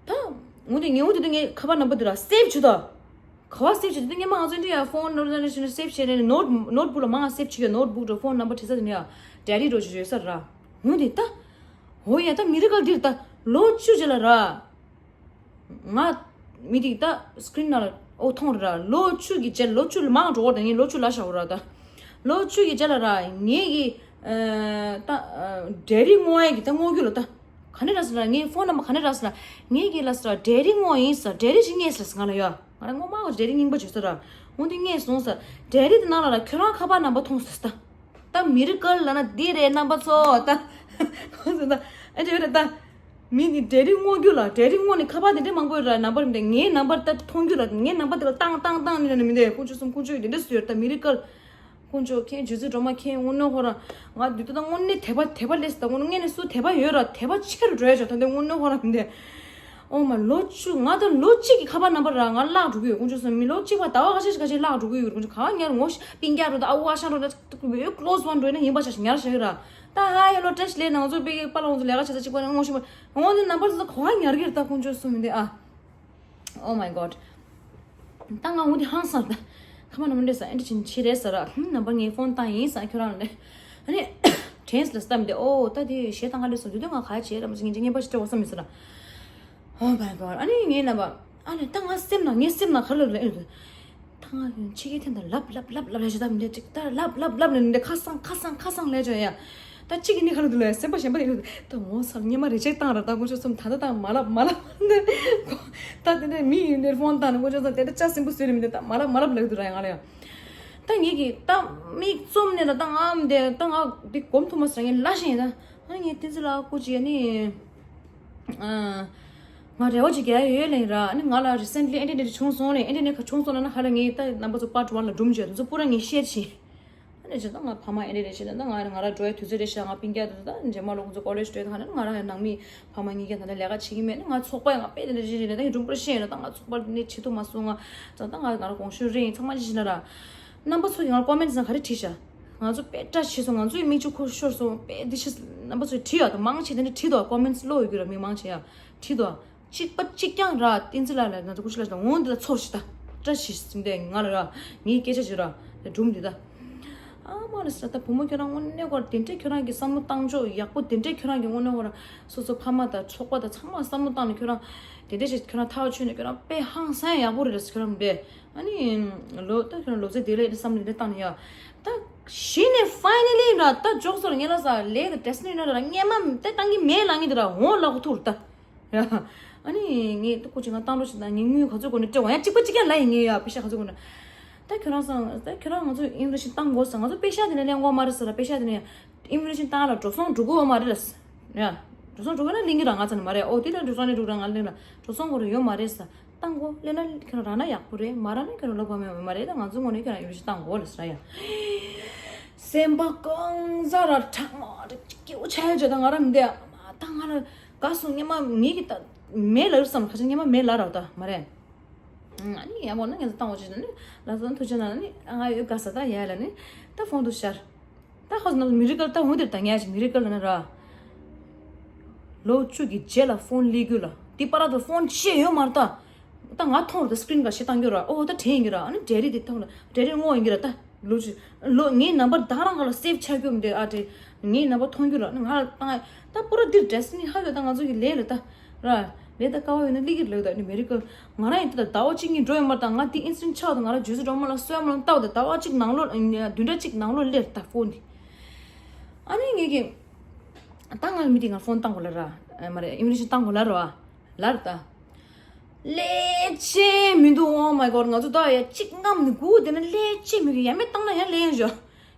ད་འོང་དེ་ངས་འོང་དེ་དུས་ངས་ཁ་པར་རྣམ་པ་དེ་ར་སེབ་བྱུ་ད། ག་བ་སེབ་བྱེད་དུས་སྔོན་མ་ང་ཚོ་འདི་ཡ་ཕོན་ནོར་ནོར་ནོར་སེབ་བྱས་ནས་ནོར་ནོར་བུག་ལ་མང་ང་སེབ་བྱེད་ཡ། ནོར་བུག་འགྲོ་ཕོན་ནམ་བར་བྲིས་ས་དེ་ནས་ཡ་ཌེ་རི་འགྲོ་བྱེད་ཡོད་ས་ར། འོ་འདི་ད། འོ་ཡ་ད་མི་རི་ཀལ་འདིར་ད་ལོ་བཅུ་རྗེས་ལ་ར། ང་མི་དེ་ད་སི་ཀི་རིན་ནང་ལ་ཨོ་མཐོང་ར། ལོ་བཅུ་གི་རྗེས་ལོ་བཅུ་ལ་མང་འགྲོ་བ་ད་ངས་ལོ་བཅུ་ལ་བཞག་འོ་ར་ད། ལོ་བཅུ་གི་རྗེས་ལ་ར་ངས་གི་ད་ཌེ་རི་སྔོག་ཡ་གི་ད་སྔོག་རྒྱུ་ལ་ད། ག་ནས་རག་སོང་ལ། ངའི་ཕོན་ནམ་བར་ག་ནས་རག་སོང་ལ། ངས་ཀྱི་ལ་ཟེར་ཌེ་རི་སྔོག་ཡིན་ཟེར། ཌེ་རི་ཞིག་རྙེད་ཟེར་ང་ལ་ཡ། ང་ལ་སྔོན་མ་ཌེ་རི་རྙིང་པ་བྱོས་ཟེར་ར། འོ་འདི་རྙེད་སོང་ཟེར། ཌེ་རི་དེ་ནང་ལ་ལ་ཁྱོད་རང་ཁ་པར་ནམ་བར་མཐོང་ཟེར་ད། ད་མི་རི་ཀལ་ལ་ན་འདི་རེད་རྣམ་པ་ཚོ་ད། ཁོང་ཚོ་ད་ཨེ་འདྲ་རེད་ད། མི་འདི་ཌེ་རི་སྔོག་རྒྱུ་ལ་ཌེ་རི་སྔོག་ནས་ཁ་པར་དེ་འདྲའི་མང་པོ་ཡོད་ར། ནམ་བར་འདི་ངའི་ནམ་བར་ད་མཐོང་རྒྱུ་ལ་ངའི་ནམ་བར་དེ་ལ་བཏང་བཏང་བཏང་ནི་ན་ནི་མི་འདི་དཀོན་མཆོག་གསུམ་དཀོན་མཆོག་གི་དེ་འདྲ་སུ་ཡོད་ད་མི་རི་ཀལ། དཀོན་མཆོག་མཁྱེན། རྗེ་བཙུན་སྒྲོལ་མ་མཁྱེན། དངོས་གནས་ཁོ་རང་ང་འདི་ལྟ་དངོས་གནས་དད་པ་དད་པ་སླེབས་སོང་ད། དངོས་གནས་ངས་ནས་སུ་དད་པ་ཡོད་ར་དད་པ་ཆེ་རུ་འགྲོ་ཡ་ཆོག་ད་འདི་དངོས་གནས་ཁོ་རང་འདི། ཨོ་མ་ལོ་བཅུ་ང་ད་ལོ་གཅིག་གི་ཁ་པར་ནམ་བར་ར་ང་བརླག་འགྲོ་གི་ཡོད། དཀོན་མཆོག་གསུམ་མི་ལོ་གཅིག་བར་ཟླ་བ་ཁ་ཤས་ཤིག་ཁ་ཤས་བརླག་འགྲོ་གི་ཡོད། དཀོན་མཆོག་ག་ཉར་ངོ་ཤ་པིན་རྒྱ་རུ་ད་ཨ་ཝ་ཤ་རུ་ད་ཡོད་ཀློ་སི་ཝན་འགྲོ་ན་ཡིན་པ་ཤ་ཤ་ཉར་ཤ་གི་ར། ད་ཧ་ཡ་ལོ་བཀྲ་ཤིས་ལེགས། ང་ཚོ་པེ་གི་པ་ལོང་ཚོ་ལས་ཀ་བྱེད་ས་གཅིག་པ་ནས་ངོ་ཤེས་པ་ངོ་འདི་ནམ་བར་ཚོ་ག་ཉར་གི་ར་ད་དཀོན་མཆོག་གསུམ་མི་འདི་ཨ། Oh my god. ད་ང་འོ་དེ་ཧང་སང་ད། ཁ་མ་ན་མ་འདྲེ་ས་ཨེ་འདྲ་ཅིན་ཆི་རེད་ས་ར། ཧུམ་ནམ་བར་ངས་ཕོན་བཏང་ཡིན་ས་ཁྱོད་རང་ལ། ཨ་ནི་དྲན་ལ་སྟབས་འདི་ཨོ་ད་དེ་གཞས་བཏང་ག་འདྲེ་སོང་དུས་དུས་ང་ག་བྱེད་ར་མ་སི་ངས་ཅི་ཉན་པ་ཞིག་སྤྲད་འོ་ས་མི་ས་ར། Oh my god. ཨ་ནི་ངས་ནམ་བར་ཨ་ནི་ད་ང་སེམས་ན་ངའི་སེམས་ན་ག་ལ་ལ་ཨེ་འདུག་ད་ང་ཕྱི་རྒྱལ་ཐེན་ད་ལབ་ལབ་ལབ་ལབ་ལས་བྱེད་ད་མི་འདྲ་ཅིག་ད་ལབ་ལབ་ལབ་ལས་མི་འདྲ་ཁ་སང་ཁ་སང་ཁ་སང་ལས་བྱེད་ཡ། ད་གཅིག་གིས་ནི་ཁ་ལ་འདུག་ལ་སེམས་པ་གཞན་པ་ཡིན་ད་ངོ་ཚ་སྔོན་མ་རི་ཇེག་བཏང་ར་ད་དཀོན་མཆོག་གསུམ་ད་ད་ད་མ་ལབ་མ་ལབ་ད་དེ་འདྲ་མི་ཡིན་འདིར་ཕོན་བཏང་ནས་དཀོན་མཆོག་གསུམ་དེ་འདྲ་ལྕགས་སྲིན་པོ་བཟོས་རེད་མི་འདུག་ད་མ་ལབ་མ་ལབ་ལབ་འདུག་ར་ཡང་ང་ལ་ཡང་ད་ངེད་ཀྱིས་ད་མིག་བཙུམ་ནས་ལ་ད་ངའམ་དེ་ད་ང་འདི་སྒོམ་ཐུབ་མ་སོང་ངས་ལ་ཤེས་ད་ཨ་ངས་བསྟན་འཛིན་ལགས་སྐུ་མཁྱེན་ནི་ང་རེ་བ་ཅིག་རྒྱག་ཡ་ཡོད་ལེ་ར། ཨ་ནི་ང་ལ་རི་སེན་ལི་ཨེ་འདྲ་འདྲ་བྱུང་སོང་ལེ། ཨེ་འདྲ་འདྲ་བྱུང་སོང་ལ་ན་ཧ་ལ་ངས་ད་རྣམ་པ་ཚོ་པར་ཊི་ཝན་ལ་སྒྲུང་བརྗོད་དེ་ཚོ་པུ་ར་ངས་ཤེར་བྱེད། ཨ་ནི་ཅི་ད་ང་ཕ་མ་ཨེ་འདྲ་རེ་བྱེད་ད་ང་ང་ར་འགྲོ་ཡ་དུས་ཚོད་རེ་ཞིག་ང་སྤུན་ཀྱག་དུ་ད་རྗེས་མ་ལོ་ཁོང་ཚོ་ཀོ་ལེཇ་འགྲོ་ཡ་ད་ང་ནི་ང་ར་ནང་མི་ཕ་མ་གཉིས་ཀ་ད་ལྟ་ལས་ཀ་བྱེད་ཀྱི་མེད་ནི་ང་ཚོགས་པ་ཡང་ང་དཔེ་དེ་འདྲ་རེ་རེ་ད་ཡིན་སྒྲུང་པོ་ཤེས་ཡོད་ད་ང་ཚོགས་པ་ནི་བྱེད་ཐུབ་མ་སོང་ང་ད་ད་ང་ང་ར་གོང་ཞུ་རེ་ཡིན་ཚང་མ་ཅི་ཞིག་ན་ར། རྣམ་པ་ཚོ་གི་ང་ཀོ་མེན་ཊི་ནང་ག་རེ་བྲིས་ཤག་ང་ཚོ་དཔེ་བཀྲ་ཤིས་སོང་ང་ཚོའི་མིག་ཆུ་ཁུར་ཤོར་སོང་དཔེ་འདི་ཤི་རྣམ་པ་ཚོས་བྲིས་ཡོད་ད་མང་ཆེ་དེ་འདྲ་བྲིས་འདུག་ཀོ་མེན་ཊི་ལོ་ཡོད་རྒྱུ་ར་མི་མང་ཆེ་ཡ་བྲིས་འདུག་གཅིག་པ་གཅིག་རྐྱང་ར་བསྟན་འཛིན་ལགས་ལ་ང་ཚོ་སྐུ་ཞབས་ལགས་དང་འོང་འདི་ལ་ཚོར་ཞིག་ད་བཀྲ་ཤིས་ཟིན་ཏེ་ང་ལ་ར་ངའི་སྐད་ཆ་ཞིག་ར་དེ་སྒྲུང་འདི་ད་ཨ་མ་ལ་ས་ད་བུ་མོ་ཁྱོད་རང་དངོས་གནས་ཁོ་དེ་འདྲས་ཁྱོད་རང་གི་བསམ་བློ་བཏང་ཕྱོགས་ཡག་པོ་དེ་འདྲས་ཁྱོད་རང་གི་དངོས་གནས་ཁོ་རང་སོ་སོ་ཕ་མ་དང་ཚོགས་པ་དང་ཚང་མ་བསམ་བློ་བཏང་ནས་ཁྱོད་རང་དེ་འདྲས་ཞིག་ཁྱོད་རང་ཐག་ཆོད་ནས་ཁྱོད་རང་དཔེ་ཧང་སང་ཡག་པོ་རེད་ལ་ཁྱོད་རང་དེ། ཨ་ནི་ལོ་ད་ཁྱོད་ལོ་ཚད་དེ་ལས་བསམ་བློ་དེ་བཏང་ནས་ཡ། ད་གཞི་ནས་ཕའི་ནལ་ལི་ར་ད་འཇོག་སོང་ངས་ལ་ས་ལས་ད་ཌེ་སི་ཊི་ནེ་ཤན་ར་སྔས་མ་ད་བཏང་གི་མེད་ལ་ངས་དེ་ར་འོང་ལ་གོ་ཐུར་ད། ཡ། ཨ་ནི་ངས་ད་ཁོ་ཅི་ང་བཏང་རོགས་ཞིག་ད་ངས་དངུལ་ག་ཚོད་གོ་ནས་སྤྲད་འོང་ཡ་གཅིག་པ་གཅིག་ཀྱང་ལ་ཡིན་ངས་ཡ་པེ་ཤ་ག་ཚོད་གོ་ནས། ད་ཁྱོད་རང་སང་ད་ཁྱོད་རང་ང་ཚོ་ཨིན་ར་ཤི་བཏང་དགོས་ས་ང་ཚོ་པེ་ཤ་དེ་ནས་ལེན་དགོས་མ་རེད་ས་ར་པེ་ཤ་དེ་ནས་ཡ། ཨིན་ཕི་ཊེ་ཤན་བཏང་ལ་འགྲོ་སོང་འགྲོ་གི་ཡོད་མ་རེད་ལ། ཡ། འགྲོ་སོང་འགྲོ་གི་ན་ལེན་གི་ར་ང་ཚ་ནི་མ་རེད། ཨོ་དེ་ལ་འགྲོ་སོང་ནི་འགྲོ་ར་ང་ལེན་ལ་འགྲོ་སོང་གོ་ར་ཡོད་མ་རེད་ས། བཏང་གོ་ལེན་ན་ཁྱོད་རང་རག་ན་ཡག་པོ་རེད། མ་རག་ན་ཁྱོད་རང་བློ་ཕམ་ཡོང་མ་རེད། ད་ང་ཚོ་ངོ་ནས་ཁྱོད་རང་ཨིན་ཕི་ཊེ་ཤན་བཏང་གོ་ལ་ས་ཡ། སེམས་པ་གང་ཟ་ར་གྲང་མ་རེད་སྐྱིད་པོ་ཆགས་ཡོད་ཅེ་ད་ང་ར་མི་འདས་ད་ང་ར་དགའ་སོང་སྔོན་མ་ངེད་ཀྱི་ད་མེད་ལ་ཡོད་བསམ་ཁ་ཆེ་སྔོན་མ་མེད་ལ་ར་ད་མ་རེད། ཨ་ནི་ཡག་པོ་ན་ངས་བཏང་བ་ཅིག་ནི་ལ་སོ་ཐུགས་ཆེ་ན་ནི་ང་ཡོད་དགའ་ས་ད་ཡ་ལ་ནི་ད་ཕོན་དུ་ཤར། ད་ཧོ་ན་མི་རི་ཀལ་ད་འོ་དེར་ད་ངས་ཅིག་མི་རི་ཀལ་ལ་ན་ར། ལོ་བཅུ་གི་རྗེས་ལ་ཕོན་ལི་གུ་ལ་དེ་པ་ར་ད་ཕོན་ཤེས་ཡོད་མ་ར་ད། ད་ང་མཐོང་ར་ད་སི་ཀི་རིན་ག་ཤེས་བཏང་རྒྱུ་ར་ཨོ་ད་དྲན་ཡིན་གི་ར་ཨ་ནི་ཌེ་རི་དེ་མཐོང་ར་ཌེ་རི་སྔོག་ཡིན་གི་ར་ད། ལོ་ཅི། ལོ་ངའི་ནམ་བར་ད་རང་ག་ལ་སེབ་ཆགས་རྒྱུ་མི་འདུག་ཨ་ཏྲེ། ངའི་ནམ་བར་མཐོང་རྒྱུ་ལ་ང་ལ་བཏང་ཨ། ད་པུ་ར་འདིར་འདྲ་སི་ནི་ཧ་ཡོད་ད་ང་ཚོ་གི་ལས་ལ་ད། ར། ལས་ད་ཀ་བ་ཡོད་ན་ལི་གིར་ལོས་ད་ནི་མེ་རི་ཀ། ང་རང་ཡིན་ད་ཟླ་བ་གཅིག་གཉིས་འགྲོ་ཡོད་མ་ད་ང་དེ་ཨིན་སི་ཆགས་ད་ང་རང་ཇུ་སི་འགྲོ་མ་ལ་སོ་ཡ་མ་ལ་ལྟ་བ་ད་ཟླ་བ་གཅིག་ནང་ལོ་བདུན་ཕྲག་གཅིག་ནང་ལོ་ལེར་ད་ཕོ་ནི། ཨ་ནི་ངེད་ཀྱི་ད་ང་མི་དེ་ང་ཕོན་བཏང་དགོས་ལ་ར། ཨ་མ་རེད། ཨིན་ལི་ཤི་བཏང་དགོས་ལ་ར། ལར་ད། ལས་བྱེད་མི་འདུག Oh my God. ང་ཚོ་ད་ཡ་གཅིག་རྔམ་ནི་སྒུག་དེ་ན་ལས་བྱེད་མི་འདུག་ཡ་མེད་བཏང་ན་ཡ་ལས་ཡང་ཞོ།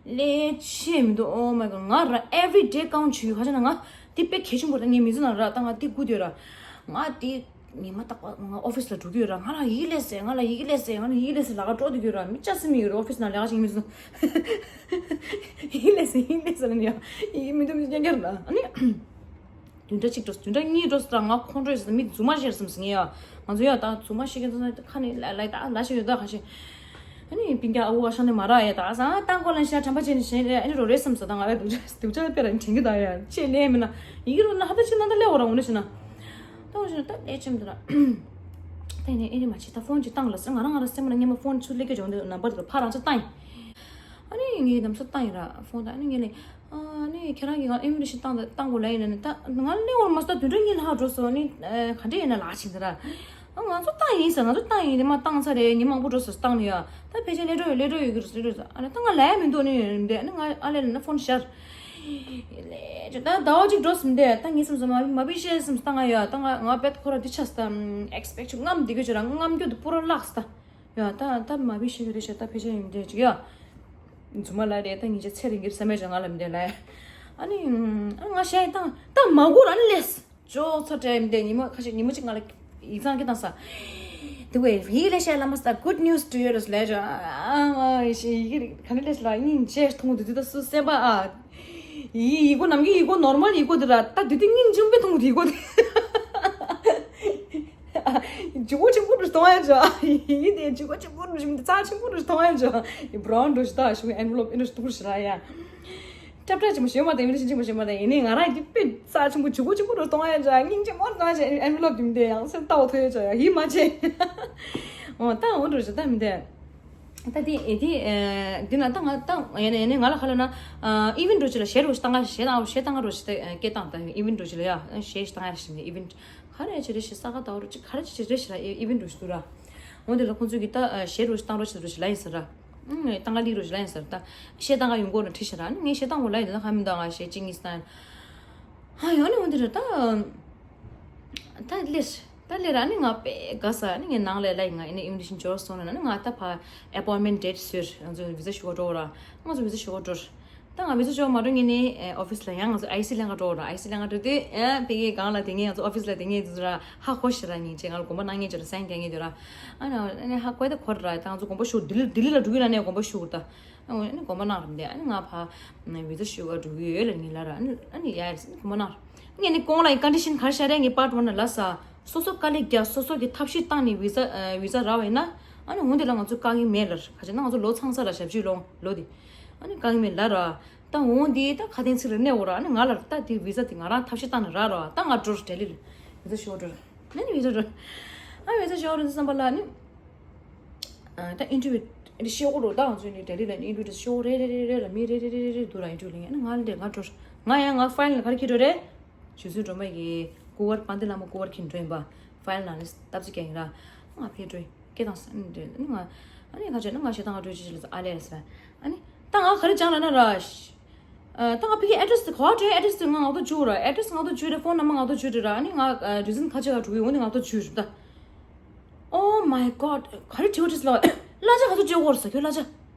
ལས་བྱེད་མི་འདུག Oh my God. ང་ར་every day count བྱེད་ཡོད། ཁ་ཆ་ན་ང་དེ་དཔེ་གལ་ཆེན་པོ་ར། ངའི་མི་ཚོ་ན་ར་ད་ང་དེ་སྒུག་དེ་ར། ང་དེ་ཉི་མ་རྟག་པར་ང་ཨོ་ཕིས་ལ་འགྲོ་གི་ཡོད་ར། ང་ལ་ཡིག་ལས་ཟེར། ང་ལ་ཡིག་ལས་ཟེར། ང་ལ་ཡིག་ལས་ཟེར། ལ་ཁ་འགྲོ་དེ་གི་ཡོད་ར། མི་ཅག་སེ་མི་ཡོད་ར། ཨོ་ཕིས་ན་ལས་ཀ་བྱེད་མི་ཚོ་ཡིག་ལས་ཟེར། ཡིག་ལས་ཟེར་ན་ཡ་ཡིག་མི་འདུག་མི་ཅག་ར། ཨ་ནི། བདུན་ཕྲག་གཅིག་འགྲོ། བདུན་ཕྲག་གཉིས་འགྲོ་ཟེར། ང་ཁོང་ཁྲོས་ཟེར། མི་རྫུན་མ་བཤད་བསམ་ཟིན་ཡ། ང་ཚོ་ཡ་ད་རྫུན་མ་བཤད་མཁན་ཚོ་ཁ་ནས་ལ་ལ་ད་ལ་ཞིག་ཡོད་ད་ཁ་ཤས། ཨ་ནི་སྤུན་ཀྱག་ཨ་ཁུ་ཨ་ཞང་ནས་མ་རག་ཡ་ད་ཨ་སང་ཏང་གོ་ལན་ཤ་ཁྲམ་པ་བྱས་ནས་བྱས་ནས་ཨ་ནི་རོ་རེད་བསམ་ཟེར། ད་ང་ལ་སྡུག་ཅག་སྡུག་ཅག་དཔེ་ར་དྲན་གི་ད་ཡ་ཆེ་ལས་མིན་ན་ཡིག་རོ་ན་ཧ་ད་ཆེ་ན་ད་ལས་འོ་ར་འོ་ན་ཤི་ན། ད་འོ་ཤི་ན་ད་ལས་ཆེམ་ད་ར། ད་ཡིན་ནས་ཨེ་རི་མ་ཆེ་ད་ཕོན་ཅིག་བཏང་ལ་ཟེར། ང་རང་ང་རང་སེམས་ལ་སྙན་མ་ཕོན་ཚུར་ལས་ཀ་སྦྱོང་དུས་ནམ་པར་དུ་ཕ་རང་ཚོ་བཏང་ཡིན། ཨ་ནི་ངས་ནམ་སོ་བཏང་ཡིན་ར་ཕོན་ད། ཨ་ནི་ངས་ལས། ཨ་ནི་ཁྱེད་རང་གིས་ང་ཨིན་ལི་ཤི་བཏང་དང་བཏང་དགོས་ལབ་ཡིན་ན་ནི་ད་ང་གླེང་བར་མ་ཟད་བདུན་ཕྲག་གཉིས་ལྷག་འགྲོ་སོང་ནི། ཨ་ག་འདྲ་ཡིན་ན་ལག་ཕྱིན་ཟེར་ར། ཨ་ང་ཚོ་བཏང་ཡིན་ཟེར། ང་ཚོ་བཏང་ཡིན་དེ་མ་བཏང་ཚར་རེད། ཉིན་མང་པོ་འགྲོ་སོང་བཏང་ནི་ཡ། ད་ཕལ་ཆེར་སླེབས་འགྲོ་ཡོད་སླེབས་འགྲོ་ཡོད་གི་རེད་ཟེར་རེད་ཟེར། ཨ་ནི་ད་ང་ལབ་ཡ་མི་འདུག་ནི་ཡིན་དེ། ཨ་ནི་ང་ཨ་ལས་ལ་ན་ཕོན་ཤར། ལས་ཅོ་ད་ཟླ་བ་གཅིག་འགྲོ་སོང་དེ། ད་ངས་སེམས་སོ་མ་མ་བི་ཤེས་སེམས་བཏང་ང་ཡ། ད་ང་ང་བེད་ཁོ་ར་འདི་ཆགས་སོང་ད། ཨེག་སི་པེག་ཆུ་རྔམ་འདི་གི་ཆུ་ར་རྔམ་རྒྱུ་དུ་པུ་ར་ལགས་སོང་ད། ཡ་ད་ད་མ་བི་ཤེས་རེད་ཤག་ད་ཕལ་ཆེར་ཡིན་དེ་ཅིག་ཡ། རྫུན་མ་ལ་རེད། ད་ཉིན་ཆ་ཚེ་རིང་གིར་བསམ་མེད་ཅང་ང་ལ་མི་འདོད་ལ། ཨ་ནི་ཨ་ང་ཤ་ཡི་ད་ད་མ་གོ་ར་ནི་ལས་ཅོག་ཚ་དྲན་མི་འདོད། ཉི་མ་ཁ་ཤས་ཉི་མ་གཅིག་ང་ལ་ཡིག་ཚང་གི་བཏང་ས། དེ་བས་ཡིག་ལས་ཤ་ལ་མ་ས་good news to you རེད་ལས་ཅོ། ཨ་ང་ཡིག་ག་ནི་ལས་ལ་སྙིང་རྗེ་མཐོང་དུ་དུ་ད་སུ་སེམས་པ་ཨ། ཡི་ཡི་གོ་ནམ་གྱི་ཡི་གོ་ནོར་མལ་ཡི་གོ་དེ་ར་ད་དུས་དེ་སྙིང་རྗེ་མོ་དཔེ་མཐོང་གི་ཡི་གོ་དེ། ཇུ་གོ་ཆེན་པོ་རུ་གཏོང་ཡ་ཇོ། ཡི་དེ་ཇུ་གོ་ཆེན་པོ་རུ་ཞིམ་དེ་རྩ་ཆེན་པོ་རུ་གཏོང་ཡ་ཇོ། ཡི་brown རུ་ཞིག་ད་ཞུ་envelope ཨེ་འདྲ་སྟུག་རུ་ཞིག་ར་ཡ། ཏྲབ་ཏྲབ་ཆེན་པོ་ཞེ་མ་དེ་མི་འདྲ་ཆེན་པོ་ཞེ་མ་དེ་ཡིན་ནི་ང་རང་གི་དཔེ་རྩ་ཆེན་པོ་ཇུ་གོ་ཆེན་པོ་རུ་གཏོང་ཡ་ཇོ། སྙིང་རྗེ་མོ་རུ་གཏོང་ཡ་ཇོ། envelope དེ་མི་དེ་ཡང་སེ་ལྟ་བ་ཐོས་ཡ་ཇོ་ཡ་ཡི་མ་ཆེ། འོ་ད་འོ་རུ་ཞིག་ད་མི་དེ། ད་དེ་ཨེ་དེ་ཨེ་དེ་ན་ད་ང་ད་ཡེ་ནས་ཡེ་ནས་ང་ལ་ཁ་ལ་ན་ཨ་event འགྲོ་ཆེ་ལ་གཞས་རོ་ཞིག་བཏང་ག་གཞས་བཏང་གཞས་བཏང་ག་རོ་ཞིག་ད་སྐད་བཏང་ད་event འགྲོ་ཆེ་ལ་ཡ་གཞས་ཞིག་བཏང་ཡ་ཞིག་ནས་event ག་རེ་ཆེ་རེ་ཞིག་ས་ག་ད་རོ་ཅིག་ག་རེ་ཆེ་རེ་ཞིག་ལ་event འགྲོ་ཞིག་འདུག་ར། འོ་དེ་ལ་ཁོང་ཚོས་གི་ད་གཞས་རོ་ཞིག་བཏང་རོ་ཞིག་རོ་ཞིག་ལ་ཡིན་ཟེར་ར། ཨུམ་བཏང་ག་ལི་རོ་ཞིག་ལ་ཡིན་ཟེར་ད་གཞས་བཏང་ག་ཡོང་གོ་ན་ཁྲིད་ཞིག་ར། ངས་གཞས་བཏང་གོ་ལ་ཡིན་ད་ཁ་མི་འདུག་ང་གཞས་གཅིག་གཉིས་བཏང་ཡ། ཧ་ཡོང་ནས་འོ་དེ་ར་ད། ད་ལེར། ད་ལེར་ཨ་ནི་ང་དཔེ་དགའ་ས། ཨ་ནི་ངའི་ནང་ལས་ལ་ཡིན་ང་ཨ་ནི་ཨིན་ལིཤ་འབྱོར་སོང་ན་ཨ་ནི་ང་ད་ཕར་appointment date ཟེར་ང་ཚོ་བི་ཛ་ཞུ་བ་འགྲོ་ར། ང་ཚོ་བི་ཛ་ཞུ་བ་འགྲོ། ད་ང་བི་ཛ་ཞུ་བ་མ་འགྲོ་ངེས་ནི་ཨོ་ཕིས་ལ་ཡང་ང་ཚོ་ཨའི་སི་ལེན་ག་འགྲོ་ར། ཨའི་སི་ལེན་ག་འགྲོ་དུས་ཨ་ཕ་གིའི་སྒང་ལ་དེ་ངས་ང་ཚོ་ཨོ་ཕིས་ལ་དེ་ངས་དུས་ར་ཧ་གོ་ཤི་ར་ཉིན་ཅེ་ང་ལ་དགོངས་པ་གནང་ངེས་ཅེ་ར་སེང་གེ་ངེས་དུས་ར། ཨ་ནི་ཨ་ནི་ཧ་གོ་ད་གོ་ར་ད་ང་ཚོ་དགོངས་པ་ཞུ་ལྡི་ལི་ལྡི་ལི་ལ་འགྲོ་གི་ར་ནས་དགོངས་པ་ཞུ་ར་ད། ཨ་ནི་དགོངས་པ་གནང་ར་མི་འདུག་ཨ་ནི་ང་ཕར་བི་ཛ་ཞུ་ག་འགྲོ་གི་ཡོད་ལ་ངེས་ལ་ར། ཨ་ནི་ཨ་ནི་ཡ་ཡ་དགོངས་པ་གནང་། ངས་ནི་གོང་ལ་ཡི་condition ག་རེ་བཞག་རེད། ངས་part one ལ་ལབ་ས། སོ་སོ་དཀའ་ལས་རྒྱག་སོ་སོ་གི་ཐབས་ཤེས་བཏང་ནས་བི་ཛ་ཨ་བི་ཛ་རག་པ་ཡིན་ན། ཨ་ནི་འོན་ཏེ་ལ་ང་ཚོ་བཀག་གི་མེད་ལ་ག་ཅི་ན་ང་ཚོ་ལོ་ཚང་ས་ལ་ཞབས་ཕྱི་ལོང་ལོ་དེ། ཨ་ནི་བཀག་གི་མེད་ལ་ར། ད་འོན་ཏེ་ད་ཁ་དན་ཚིག་ལ་གནས་འོ་ར། ཨ་ནི་ང་ལ་ད་དེ་བི་ཛ་དེ་ང་རང་ཐབས་ཤེས་བཏང་ནས་རག་ར། ད་ང་འགྲོ་ལྡི་ལི་ལ་བི་ཛ་ཞུ་བ་འགྲོ་ར། ཨ་ནི་བི་ཛ་ཞུ་བ་འགྲོ་ཨ་བི་ཛ་ཞུ་བ་འགྲོ་བསམ་པ་ལ་ཨ་ནི། ཨ་ད་ཨིན་ཊར་བིའུ་ཨེ་འདྲ་ཤེས་གོ་རོ། ད་ང་ཚོ་ནི་ལྡི་ལི་ལ་ནི་ཨིན་ཊར་བིའུ་ཤེས་གོ་རེ་རེ་རེ་རེ་ལ་མི་རེ་རེ་རེ་རེ་རེ་འདུག་ར། ཨིན་ཊར་བིའུ་ལ་ངས་ཨ་ནི་ང་ལ་ལས་ང་འགྲོ། ང་ཡང་ང་ཕའིལ་ལ་ག་རེ་འཁྱེར་འགྲོ་རེད། ཆུ་ཚོད་སྒྲོལ་མ་གི་སྐུ་པར་དཔལ་ལྡན་ལྷ་མོ་སྐུ་པར་འཁྱེར་འགྲོ་ཡིན་པ། ཕའིལ་ནང་ནས་སྟབས་ཅིག་རྒྱག་ཡིན་ར། ང་ཕེབས་འགྲོ་ཡིན་སྐད་བཏང་ས་ཨ་ནི་འདྲ་ཨ་ནི་ང་ཨ་ནི་ང་བྱས་ད་ང་འགྲོ་ཅི་ཅི་ལ་ཨ་ལས་ཟེར། ཨ་ནི་ད་ང་ག་རེ་སྦྱང་ལ་ན་ར། ཨ་ད་ང་ཕ་གི་ཨེ་ཌི་རེ་སི་དེ་ག་པར་འགྲོ། ཨེ་ཌི་རེ་སི་དེ་ང་ངག་ཐོག་བཅུག་ར། ཨེ་ཌི་རེ་སི་ངག་ཐོག་བཅུག་རེད། ཕོན་ནམ་བར་ངག་ཐོག་བཅུག་རེད་ར། ཨ་ནི་ང་རི་ཛན་ཁ་ཆེ་ག་འགྲོ་གི་འོ་ནི་ངག་ཐོག་བཅུག་རེད་ད། Oh my God. ག་རེ་དྲི་བ་དྲིས་ལ། གླ་ཆ་ག་ཚོད་སྤྲད་ཡོད་ས་ཁྱོད་གླ་ཆ།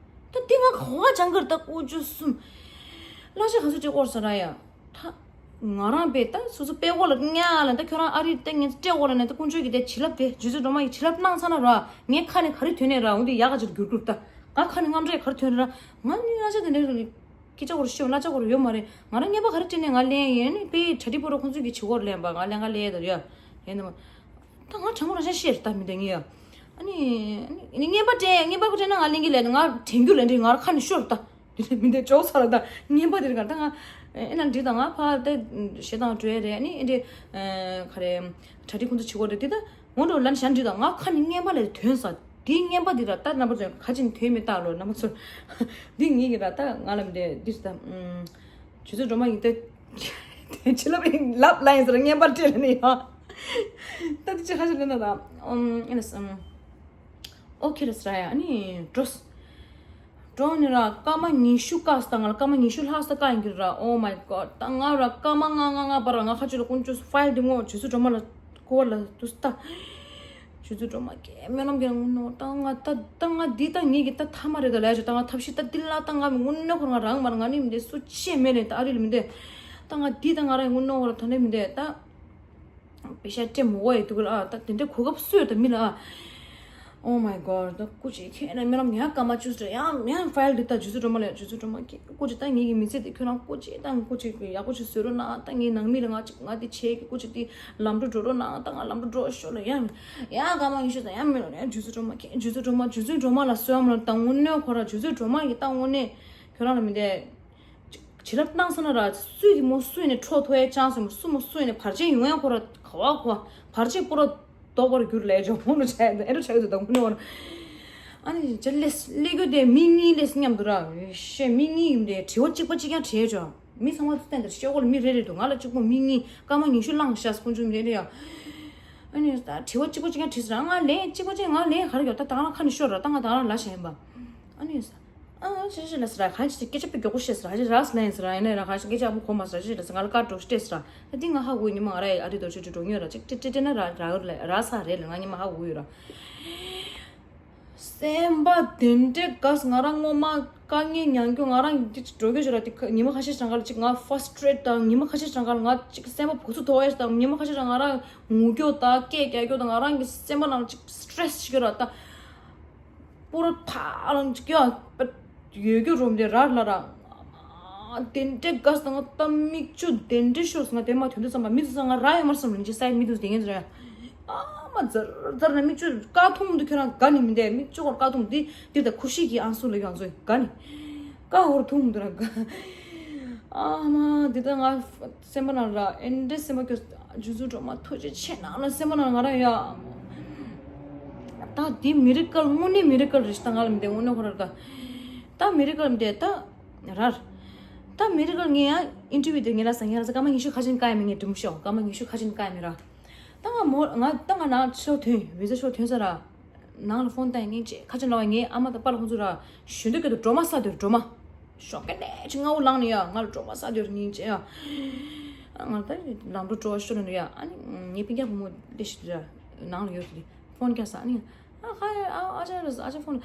ད་འདི་ང་ག་པར་སྦྱང་གི་རེད་ད་ཀུ་ཅོ་གསུམ། གླ་ཆ་ག་ཚོད་སྤྲད་ཡོད་ས་ར་ཡ། ད། ང་རང་པས་ད་སོ་སོ་པད་ཀོ་ལ་ཉལ་ལ་ད་ཁྱོད་རང་ཨ་རི་ད་ངས་སྤྲད་ཡོད་ལ་ནས་ད་ཀུན་སྤྱོད་ཀྱི་དེ་བྱིན་རླབས་དེ་རྗེ་བཙུན་སྒྲོལ་མ་ཡི་བྱིན་རླབས་གནང་ཚར་ན་ར་ངའི་ཁ་ནས་ག་རེ་ཐོན་ནས་ར་འོ་འདི་ཡག་ག་ཅིག་འགྱུར་གྱི་རེད་ད། ང་ཁ་ནས་རྔམ་སྐད་ག་རེ་ཐོན་ར། ང་ནི་གླ་ཆ་དེ་འདྲ་རེད། སྐད་ཆ་སྐོར་ཤོད་གླ་ཆ་སྐོར་ཡོད་མ་རེད། ང་རང་རྔན་པ་ག་རེ་སྤྲད་ནས་ང་ལེན་ཡིན་ནི་པའི་གྲ་སྒྲིག་པོ་ར་ཁོང་ཚོས་ཀྱི་བྱེད་སྐོར་ལེན་པ་ང་ལེན་ག་ལེན་ཡ་ད་རེད་ཡ། ཡིན་ནམ། ད་ང་དྲང་པོ་རང་ཤ་བཤད་ད་མི་འདང་ངེས་ཡ། ཨ་ནི་ཨ་ནི་རྔན་པ་སྤྲད་རྔན་པ་སྤྲད་ན་ང་ལེན་གི་ལས་ང་དྲན་རྒྱུ་ལས་འདྲི་ང་ར་ཁ་ནས་ཤོར་ད། དེ་མི་འདང་ཅོག་ཚ་ལ་ད་རྔན་པ་དེ་རིང་ག་ད་ང་ཨེ་ན་འདྲི་ད་ང་ཕ་ད་ཞེ་དང་བྲོས་རེད་ཨ་ནི་ཨེ་འདྲི་ག་རེ་གྲ་སྒྲིག་ཁོང་ཚོ་བྱེད་སྐོར་རེད་དེ་ད། འོ་འགྲོ་ལན་གཞན་འདྲི་དང་ང་ཁ་ནས་རྔན་པ་ལས་ཐོན་ས། དེའི་རྔན་པ་འདི་ར་ད་རྣམ་པ་ཚོ་ཁ་ཅིག་ཐོན་མི་ལྟ་ལོ་རྣམ་པ་ཚོ། འདི་ངེད་ཀྱི་ར་ད་ང་ལ་མི་འདྲ་འདི་རེད་ད། ཨུམ། ཆུ་ཚོད་སྒྲོལ་མ་ཡིན་ཏེ། བྱིན་རླབས་ཡིན་ལབ་ལ་ཡིན་ཟེར་རྔན་པ་སྤྲད་ལ་ནི་ཡང་། ད་འདི་ཅི་ཁ་ཅིག་ལ་ན་ད། ཨུམ་ཨེ་ན་སམ། ཨོ་ཁེ་ར་སི་ར་ཡ་ཨ་ནི་འགྲོ། འགྲོ་ནི་ར་སྐར་མ་ཉི་ཤུ་བཀག་ས། ང་ལ་སྐར་མ་ཉི་ཤུ་ལྷག་ས་བཀག་ཡིན་གྱི་ར། Oh my god། ད་ང་ར་སྐར་མ་ལྔ་ལྔ་ལྔ་བར་ང་ཁ་ཆུ་ལ་ཀུན་ཆུ་ཕའིལ་འདི་ངོ་ཇུ་སུ་སྒྲོལ་མ་ལ་སྐུ་བ་ལ་དུ་ས་ད། ཇུ་སུ་སྒྲོལ་མ་གེ་སྨོན་ལམ་གྱི་ངུ་ནོ། ད་ང་ད་ད་ང་འདི་ད་ངེད་ཀྱི་ད་ཐ་མ་རེད་ད་ལས་ཇོ། ད་ང་ཐབས་ཤེས་ད་འདི་ལ་ད་ང་མི་ངུ་ནོ་ཁོ་ང་རང་མ་རང་ང་ནི་མི་འདེ་སུ་ཆེ་མེད་ནས་ད་ཨ་རི་ལ་མི་འདེ། ད་ང་འདི་ད་ང་རང་ངུ་ནོ་ཁོ་ད་ནི་མི་འདེ་ད། པེ་ཤ་སྤྲད་མོ་གོ་ཡི་འདུག་ལ། ཨ་ད་དེ་འདྲའི་གོ་སྐབས་སུ་ཡོད་ད་མི་ལ། ཨ། Oh my god། ད་སྐུ་མཁྱེན་ཁྱེད་ན་རྨི་ལམ་ཡང་སྐར་མ་བཅུ་ཙམ་ཡང་ཡང་ཕའིལ་འདི་ད་ཇུ་སུ་སྒྲོལ་མ་ལས། ཇུ་སུ་སྒྲོལ་མ་གི་སྐུ་མཁྱེན་ད་ངེད་ཀྱི་མི་ཚེ་འདི་ཁྱོད་རང་སྐུ་མཁྱེན་ད་སྐུ་མཁྱེན་ཡག་པོ་ཅིག་བཟོས་རོགས་གནང་། ད་ངའི་ནང་མི་ལ་ང་ཅིག་ང་འདི་བྱེད་ཀྱི་སྐུ་མཁྱེན་འདི་ལམ་འགྲོ་འགྲོ་རོགས་གནང་། ད་ང་ལམ་འགྲོ་འགྲོ་ཤོག་ལ་ཡང་ཡང་སྐར་མ་ཉི་ཤུ་ཙམ་ཡང་མི་ལ་ཡང་ཇུ་སུ་སྒྲོལ་མ་གི་ཇུ་སུ་སྒྲོལ་མ་ཇུ་སུ་སྒྲོལ་མ་ལ་གསོལ་བ་མ་ལ་ད་དངོས་གནས་ཁོ་ར་ཇུ་སུ་སྒྲོལ་མ་གི་ད་དངོས་གནས་ཁྱོད་རང་ལ་མི་འདས། བྱིན་རླབས་བཏང་ས་ན་ར་སུས་ཀྱི་མོ་སུ་ཡིན་ནས་འཕྲོག་ཐུབ་ཡས་ཅང་སུ་མོ་སུ་མོ་སུ་ཡིན་ནས་བར་ཆད་ཡོང་ཡས་ཁོ་ར་ག་བ་གོ་བར་ཆད་པོ་ར་ལྡོག་པར་འགྱུར་ལས་ཇོ་མོ་ནུ་ཆ་ཡ་ཨེ་རུ་ཆ་ཡོད་དོ་དང་ཁོ་ནི་བར། ཨ་ནི་ཇ་ལེས་ལེ་གོ་དེ་མི་གཉིས་ལེས་མཉམ་དུ་ར་ཤེ་མི་གཉིས་ཡིན་དེ་དྲི་བ་གཅིག་པ་གཅིག་ཀྱང་དྲིས་ཇོ། མི་ཚང་མ་ཚུ་བསྟན་དེར་ཤེ་གོ་ལ་མི་རེ་རེ་འདུག་ང་ལ་གཅིག་པོ་མི་གཉིས་སྐར་མ་ཉི་ཤུ་བླངས་ཤ་སྐུ་མཇུག་མི་རེ་རེ་ཡ། ཨ་ནི་ད་དྲི་བ་གཅིག་པ་གཅིག་ཀྱང་དྲིས་ཟེར། ང་ལན་གཅིག་པ་གཅིག་ང་ལན་ག་རེ་ཡོད་ད་ད་ང་ལ་ཁ་ནས་ཤོར་ར་ད་ང་ད་ང་ལ་ལ་ཞེན་པ། ཨ་ནི་ཨ་ཅི་ཞིག་ལ་ཟེར་ར་ག་ཅི་སྐད་ཆ་པི་མགྱོགས་པོ་བཤད་ཟེར་ར་ཅི་ར་སི་ལན་ཟེར་ར་ཡིན་ན་ར་ག་ཅི་སྐད་ཆ་ཨ་མོ་གོ་མ་ཟེར་ར་ཅི་ཞིག་ལ་ཟེར་ང་ལ་ཀ་འགྲོ་སྟེ་ཟེར་ར་ད་འདི་ང་ཧ་གོ་ཉི་མ་ང་ར་ཨ་རི་དོ་ཅི་ཅི་འགྲོ་ཉོ་ར་ཅིག་ཏི་ཏི་ཏི་ན་ར་ར་ར་ས་རེད་ལ་ང་ཉི་མ་ཧ་གོ་ཡོད་ར། སེམས་པ་དེ་འདྲའི་དགའ་སོང་། ང་རང་སྔོན་མ་དཀའ་ངལ་མྱངས་རྒྱུ་ང་རང་འདི་འགྲོ་རྒྱུ་ཞིག་ལ་དེ་ཉི་མ་ཁ་ཤས་ཤིག་ལ་ཅིག་ང་ཧྥ་སི་ཊི་རེ་ཊི་དང་ཉི་མ་ཁ་ཤས་ཤིག་ལ་ང་ཅིག་སེམས་པ་བུ་ཚུགས་དོག་ཡས་དང་ཉི་མ་ཁ་ཤས་ཤིག་ང་རང་ངུ་རྒྱུ་དང་སྐད་རྒྱག་རྒྱུ་དང་ང་རང་གི་སེམས་པ་ནང་ཅིག་སི་ཊི་རེ་སི་ཞིག་ཡོད་ར་ད་པུ་ར་ཐ་རང་ཅིག་ཡ་ཡོད་རྒྱུ་རུམ་དེ་ར་ལ་ར་དེ་འདྲའི་དགའ་སོང་། ད་མིག་ཆུ་དེ་འདྲའི་ཤོར་སོང་། ང་དེ་མ་ཐོན་དུས་ཙམ་པ་མི་ཚོ་ཚང་ང་ར་ཡོད་མ་སོང་། མི་ཅི་སའི་མི་དུས་དེ་ངན་ཚོ་ར་ཨ་མ་ཛར་ཛར་ན་མིག་ཆུ་དཀར་ཐུང་དུ་ཁྱོད་རང་དགའ་ནི་མི་འདས། མིག་ཆུ་ཧོར་དཀར་ཐུང་འདི་འདི་ད་ཁུ་ཤི་གི་ཨང་སུ་ལ་ཡོང་ཚོ་དགའ་ནི་དཀར་ཧོར་ཐུང་དུ་ར་དགའ། ཨ་མ་འདི་ད་ང་སེམས་པ་ནང་ར་ཨེ་འདྲའི་སེམས་པ་སྐྱོ། ཇུ་ཟུ་སྒྲོལ་མ་ཐུགས་རྗེ་ཆེ་གནང་ལ་སེམས་པ་ནང་ང་ར་ཡ། ད་འདི་མི་རི་ཀལ་དངོས་གནས་མི་རི་ཀལ་རེད་ཤི། ད་ང་ལ་མི་འདས་དངོས་གནས་ཁོ་ར་ད་ད་མི་རི་ཀལ་མི་འདས་ད། རར། ད་མི་རི་ཀལ་ངས་ཡང་ཨིན་ཊར་བིའུ་དེ་ངས་ལ་ས་ངས་ལ་ས་སྐར་མ་ཉི་ཤུ་ཁ་ཆེན་བཀག་ཡ་མེད། ངས་འགྲིམ་ཤོག་སྐར་མ་ཉི་ཤུ་ཁ་ཆེན་བཀག་ཡ་མེད་ར། ད་ང་མོ་ང་ད་ང་ནང་ཤོག་ཐོན་བི་ཟ་ཤོག་ཐོན་ས་ར། ནང་ལ་ཕོན་བཏང་ངས་ཅེ་ཁ་ཆེན་ལ་བ་ངའི་ཨ་མ་དང་པཱ་ལགས་ཁོང་ཚོ་ར་ཞུ་འདོད་སྐད་དུ་སྒྲོལ་མ་སྒྲོལ་མ། ཤོག་ཀ་ནས་ཅི་ང་འུ་ལངས་ནས་ཡ་ང་ལ་སྒྲོལ་མ་ས་དེར་སྙིང་རྗེ་ཡ། ང་ད་ལམ་འགྲོ་སྤྲོ་བ་ཤོར་ནས་ཡ་ཨ་ནི་ངའི་སྤུན་ཀྱག་བུ་མོ་ལས་ཤིག་ར་ནང་ལ་ཡོད་དེ་ཕོན་རྒྱག་ས་ཨ་ནི། ཨ་ཁ་ཨ་ཨ་ཅག་རེད་ཨ་ཅག་ཕོན།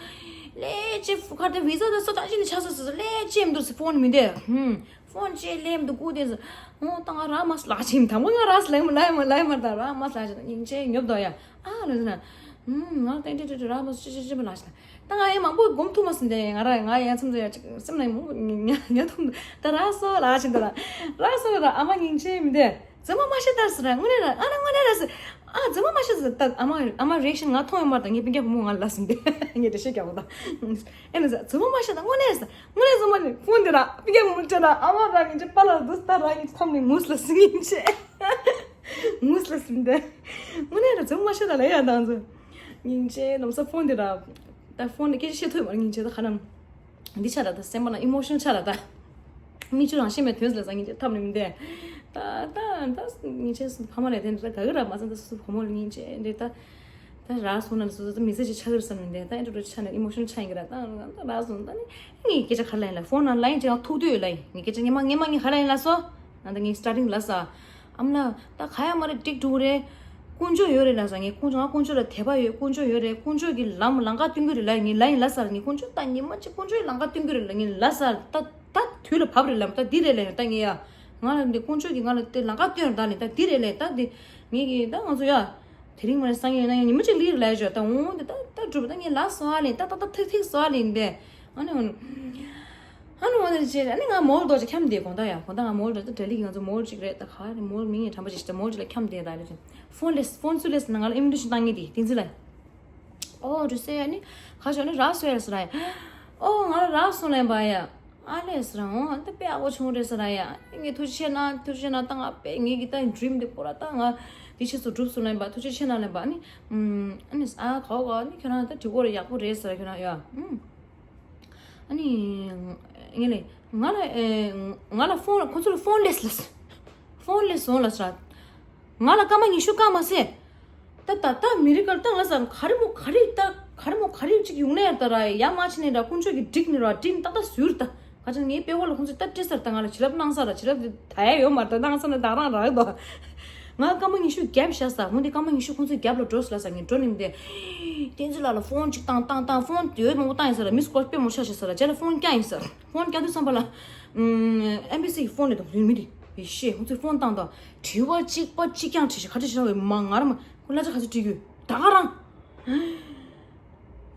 ལས་ཅེ་ཁར་དེ་བི་ཟ་དེ་ས་ད་ཅི་ནས་ཆགས་ས་ས་ལས་ཅེ་མི་འདུག་ས་ཕོན་མི་འདེ། ཧུམ། ཕོན་ཅེ་ལས་མི་འདུག་སྐུ་དེ་ས། ཨོ་ད་ང་ར་མ་སླ་ཅིམ་དང་པོ་ང་ར་སླ་མ་ལ་མ་ལ་མ་ད་ར་མ་སླ་ཅིམ་སྙིང་རྗེ་ཉོབ་དོ་ཡ། ཨ་ལོ་ཟ་ན། ཧུམ་ང་ཏན་ཏན་ཏན་ར་མ་ཅི་ཅི་ཅི་མ་ལ་ཅི་ད་ང་ཡ་མང་པོ་སྒོམ་ཐུབ་མ་སོང་དེ་ང་ར་ང་ཡ་མཚམས་སུ་ཡ་ཅིག་སེམས་ནང་མང་པོ་ཉ་ཉ་ཐུབ་ད་ར་སོ་ལ་ཅིམ་ད་ར་ར་སོ་ར་ཨ་མ་སྙིང་རྗེ་མི་འདེ། རྫུན་མ་མ་བཤད་ད་ཟེར་ར་དངོས་གནས་ར་ཨ་ན་དངོས་གནས་ར་ཟེར། ཨ་རྫུན་མ་མ་བཤད་ཟེར་ད་ཨ་མ་ཨ་མ་རེ་ཤན་ང་མཐོང་ཡོད་མ་རེད་ད་ངའི་སྤུན་ཀྱག་བུ་མོ་ང་ལ་ཟིན་ཏེ་ངས་འགྲེལ་བཤད་རྒྱག་གོ་ད། ཨེ་ན་ཟེར་རྫུན་མ་མ་བཤད་ད་དངོས་གནས་ཟེར་དངོས་གནས་རྫུན་མ་ནི་ཕོན་དེ་ར་སྤུན་ཀྱག་བུ་མོ་བྲལ་ལ་ཨ་མ་ར་ངས་ཅི་པ་ལ་དུ་ད་ར་ངས་ཅི་ཐམ་ནས་ངུས་ལ་ཟིན་ཡིན་ཅེ། ངུས་ལ་ཟིན་ཏེ་དངོས་གནས་ར་རྫུན་མ་མ་བཤད་ད་ལ་ཡ་ད་ཚོ་སྙིང་རྗེ་ལམ་སང་ཕོན་དེ་ར་ད་ཕོན་དེ་སྐད་ཆ་བཤད་ཐུབ་མ་རེད་སྙིང་རྗེ་ད་ཁ་ནམ། འདི་ཆ་ལ་ད་སེམས་པ་ན་ཨི་མོ་ཤན་ཆ་ལ་ད། མིག་ཆུ་རང་ཤེས་མེད་དོན་ཟེར་ལ་སང་ཉིན་ཅེ་ཐབས་ནི་མི་འདས། ད་ད་ད་ཉིན་ཆེ་སུ་ཕ་མ་ལས་དེ་འདྲ་ག་གི་ར་མ་ཚང་ད་སུ་ཕ་མ་ལ་ཉིན་ཆེ་འདྲ་ད། ད་ར་སོང་ན་སུ་ད་མི་ཚེ་ཅི་ཆ་གི་ར་ས་མི་འདས་ད་ཨེ་འགྲོ་འགྲོ་ཆ་ན་ཨི་མོ་ཤན་ཆ་ཡིན་གི་ར་ད་ད་ར་སོང་ད་ནི་ངའི་སྐད་ཆ་ག་ལ་ཡིན་ལ་ཕོན་ན་ལ་ཡིན་ཅེ་ཐུག་དུས་ལ་ཡིན་ངའི་སྐད་ཆ་ཉི་མ་ཉི་མ་ངའི་ག་ལ་ཡིན་ལ་སོ། ང་ད་ངའི་སི་ཊར་ཊིང་ལ་ས། ཨ་མ་ལགས། ད་ག་ཡ་མ་རེད་འགྲིག་འགྲོ་གི་རེད། དཀོན་མཆོག་ཡོད་རེད་ལ་ས་ངས་དཀོན་མཆོག་ང་དཀོན་མཆོག་ལ་དད་པ་ཡོད། དཀོན་མཆོག་ཡོད་རེད། དཀོན་མཆོག་གི་ལམ་ལམ་ཁ་སྟོན་གི་རེད་ལ་ངས་ལ་ཡིན་ལ་ས་ར་ངས་དཀོན་མཆོག་ད་ཉི་མ་གཅིག་དཀོན་མཆོག་གི་ལམ་ཁ་སྟོན་གི་རེད་ལ་ངས་ལ་ས་ར་ད་ད་དུས་ལ་བབ་རེད་ལ་ད་འདི་རེད་ལ་ད་ངས་ཡ། ང་ལ་འདི་དཀོན་མཆོག་གི་ང་ལ་དེ་ལམ་ཁ་སྟོན་ར་ད་ནི་ད་འདི་རེད་ལ་ད་འདི་ངས་གི་ད་ང་ཚོ་ཡ། དེ་རིང་མ་རེད་སང་ཉིན་ཡིན་ན་ཡང་ཉི་མ་གཅིག་ལི་རེད་ལ་ཡ་ཇོ་ད་འོང་འདི་ད་ད་གྲུབ་ད་ངས་ལ་སོ་ཨ་ལེ་ད་ད་ད་ཐིག་ཐིག་སོ་ཨ་ལེ་འདི། ཨ་ནི་འོ་ནི། ཨ་ནི་འོ་ནི་ཅེ་ཨ་ནི་ང་མོལ་རྡོ་ཅིག་འཁྱམ་དེ་དགོང་དག་ཡ་དགོང་དག་ང་མོལ་རྡོ་ཅིག་གྲ་ལི་གི་ང་ཚོ་མོལ་ཅིག་རེད་ད་ག་རེ་མོལ་མིང་ངས་དྲན་པ་ཅིག་ཞིག་མོལ་ཅིག་ལ་འཁྱམ་དེ་ད་རེད་ཅིག་ཕོན་ལེས་ཕོན་སུ་ལེས་ན་ང་ལ་ཨིམ་རི་ཤི་བཏང་ངེས་དེ་བསྟན་འཛིན་ལ། ཨོ་འདྲི་སེ་ཨ་ནི་ག་ཞོ་ནི་ར་སོ་ཡ་སི་ར་ཡ། ཨོ་ང་ལ་ར་སོ་ལེན་པ་ཡ། ཨ་ལེ་སི་ར་འོ་ད་དཔེ་ཨ་བོ་ཆུང་རེད་སི་ར་ཡ། ངས་ཐུགས་རྗེ་ཆེ་ན་ཐུགས་རྗེ་ཆེ་ན་ད་ང་དཔེ་ངེད་ཀྱི་ད་ཌི་རིམ་དེ་པོ་ར་ད་ང་དེ་ཆེ་སུ་གྲུབ་སུ་ལེན་པ་ཐུགས་རྗེ་ཆེ་ན་ལེན་པ་ཨ་ནི། ཨ་ནི་ཨ་ག་བ་ག་ཨ་ནི་ཁྱོད་རང་ད་དྲི་བོ་ར་ཡག་པོ་རེད་སི་ར་ཁྱོད་རང་ཡ། ཨ་ནི། ངས་ལས། ང་ལ་ཨེ། ང་ལ་ཕོན་ཁོ་ཚོ་ལ་ཕོན་ལེས་ལེས། ཕོན་ལེས་སོང་ལ་ས། ང་ལ་སྐར་མ་ཉི་ཤུ་བཀག་མ་ཟེར། ད་ད་ད་མི་རི་ཀལ་བཏང་ལ་ས་ག་རེ་མོ་ག་རེ་ད་ ག་རེ་མོ་ག་རེ་ཅིག་ཡོང་ནས་ཡར་ད་ར་ཡ་མ་ཕྱིན་ནས་ར་དཀོན་མཆོག་གིས་འགྲིག་ནས་ར་འགྲིག་ནས་ཏག་ཏག་ཟུར་ད། ག་ཅིག་ངའི་པེ་ཝ་ལ་ཁོང་ཚོས་ད་སྤྲད་ས་རེད་ད། ང་ལ་བྱིན་རླབས་གནང་ས་ར་བྱིན་རླབས་ད་ཡ་ཡོད་མ་རེད་ད། གནང་ས་ནས་ད་རང་རག་ད། ང་སྐར་མ་ཉི་ཤུ་རྒྱབ་བཞག་ས། འོ་འདི་སྐར་མ་ཉི་ཤུ་ཁོང་ཚོས་རྒྱབ་ལ་འགྲོ་ཟེར་ལ་ས། ངས་འགྲོ་ནས་མི་འདས། བསྟན་འཛིན་ལགས་ལ་ཕོན་ཅིག་བཏང་བཏང་བཏང་། ཕོན་ཡོད་མང་པོ་བཏང་ཡིན་ས་ར། མིས་ཀོལ་དཔེ་མོ་ཆ་བཞག་ས་ར། རྗེས་ལ་ཕོན་བསྐྱངས་ཡིན་ས། ཕོན་བསྐྱངས་དུས་ཙམ་པ་ལ། ཨེམ་བྷི་སི་གི་ཕོན་ནས་དང་མི་དེ་ཡེ་ཤེས་ཁོང་ཚོས་ཕོན་བཏང་དང་། དྲི་བ་གཅིག་པ་གཅིག་རྐྱང་དྲིས་ཤིག་ག་དྲིས་ཤིག་ལ་མ་ང་ར་མ་ཁོ་གླ་ཆ་ག་ཚོད་སྤྲད་རྒྱུ་ད་ག་རང་།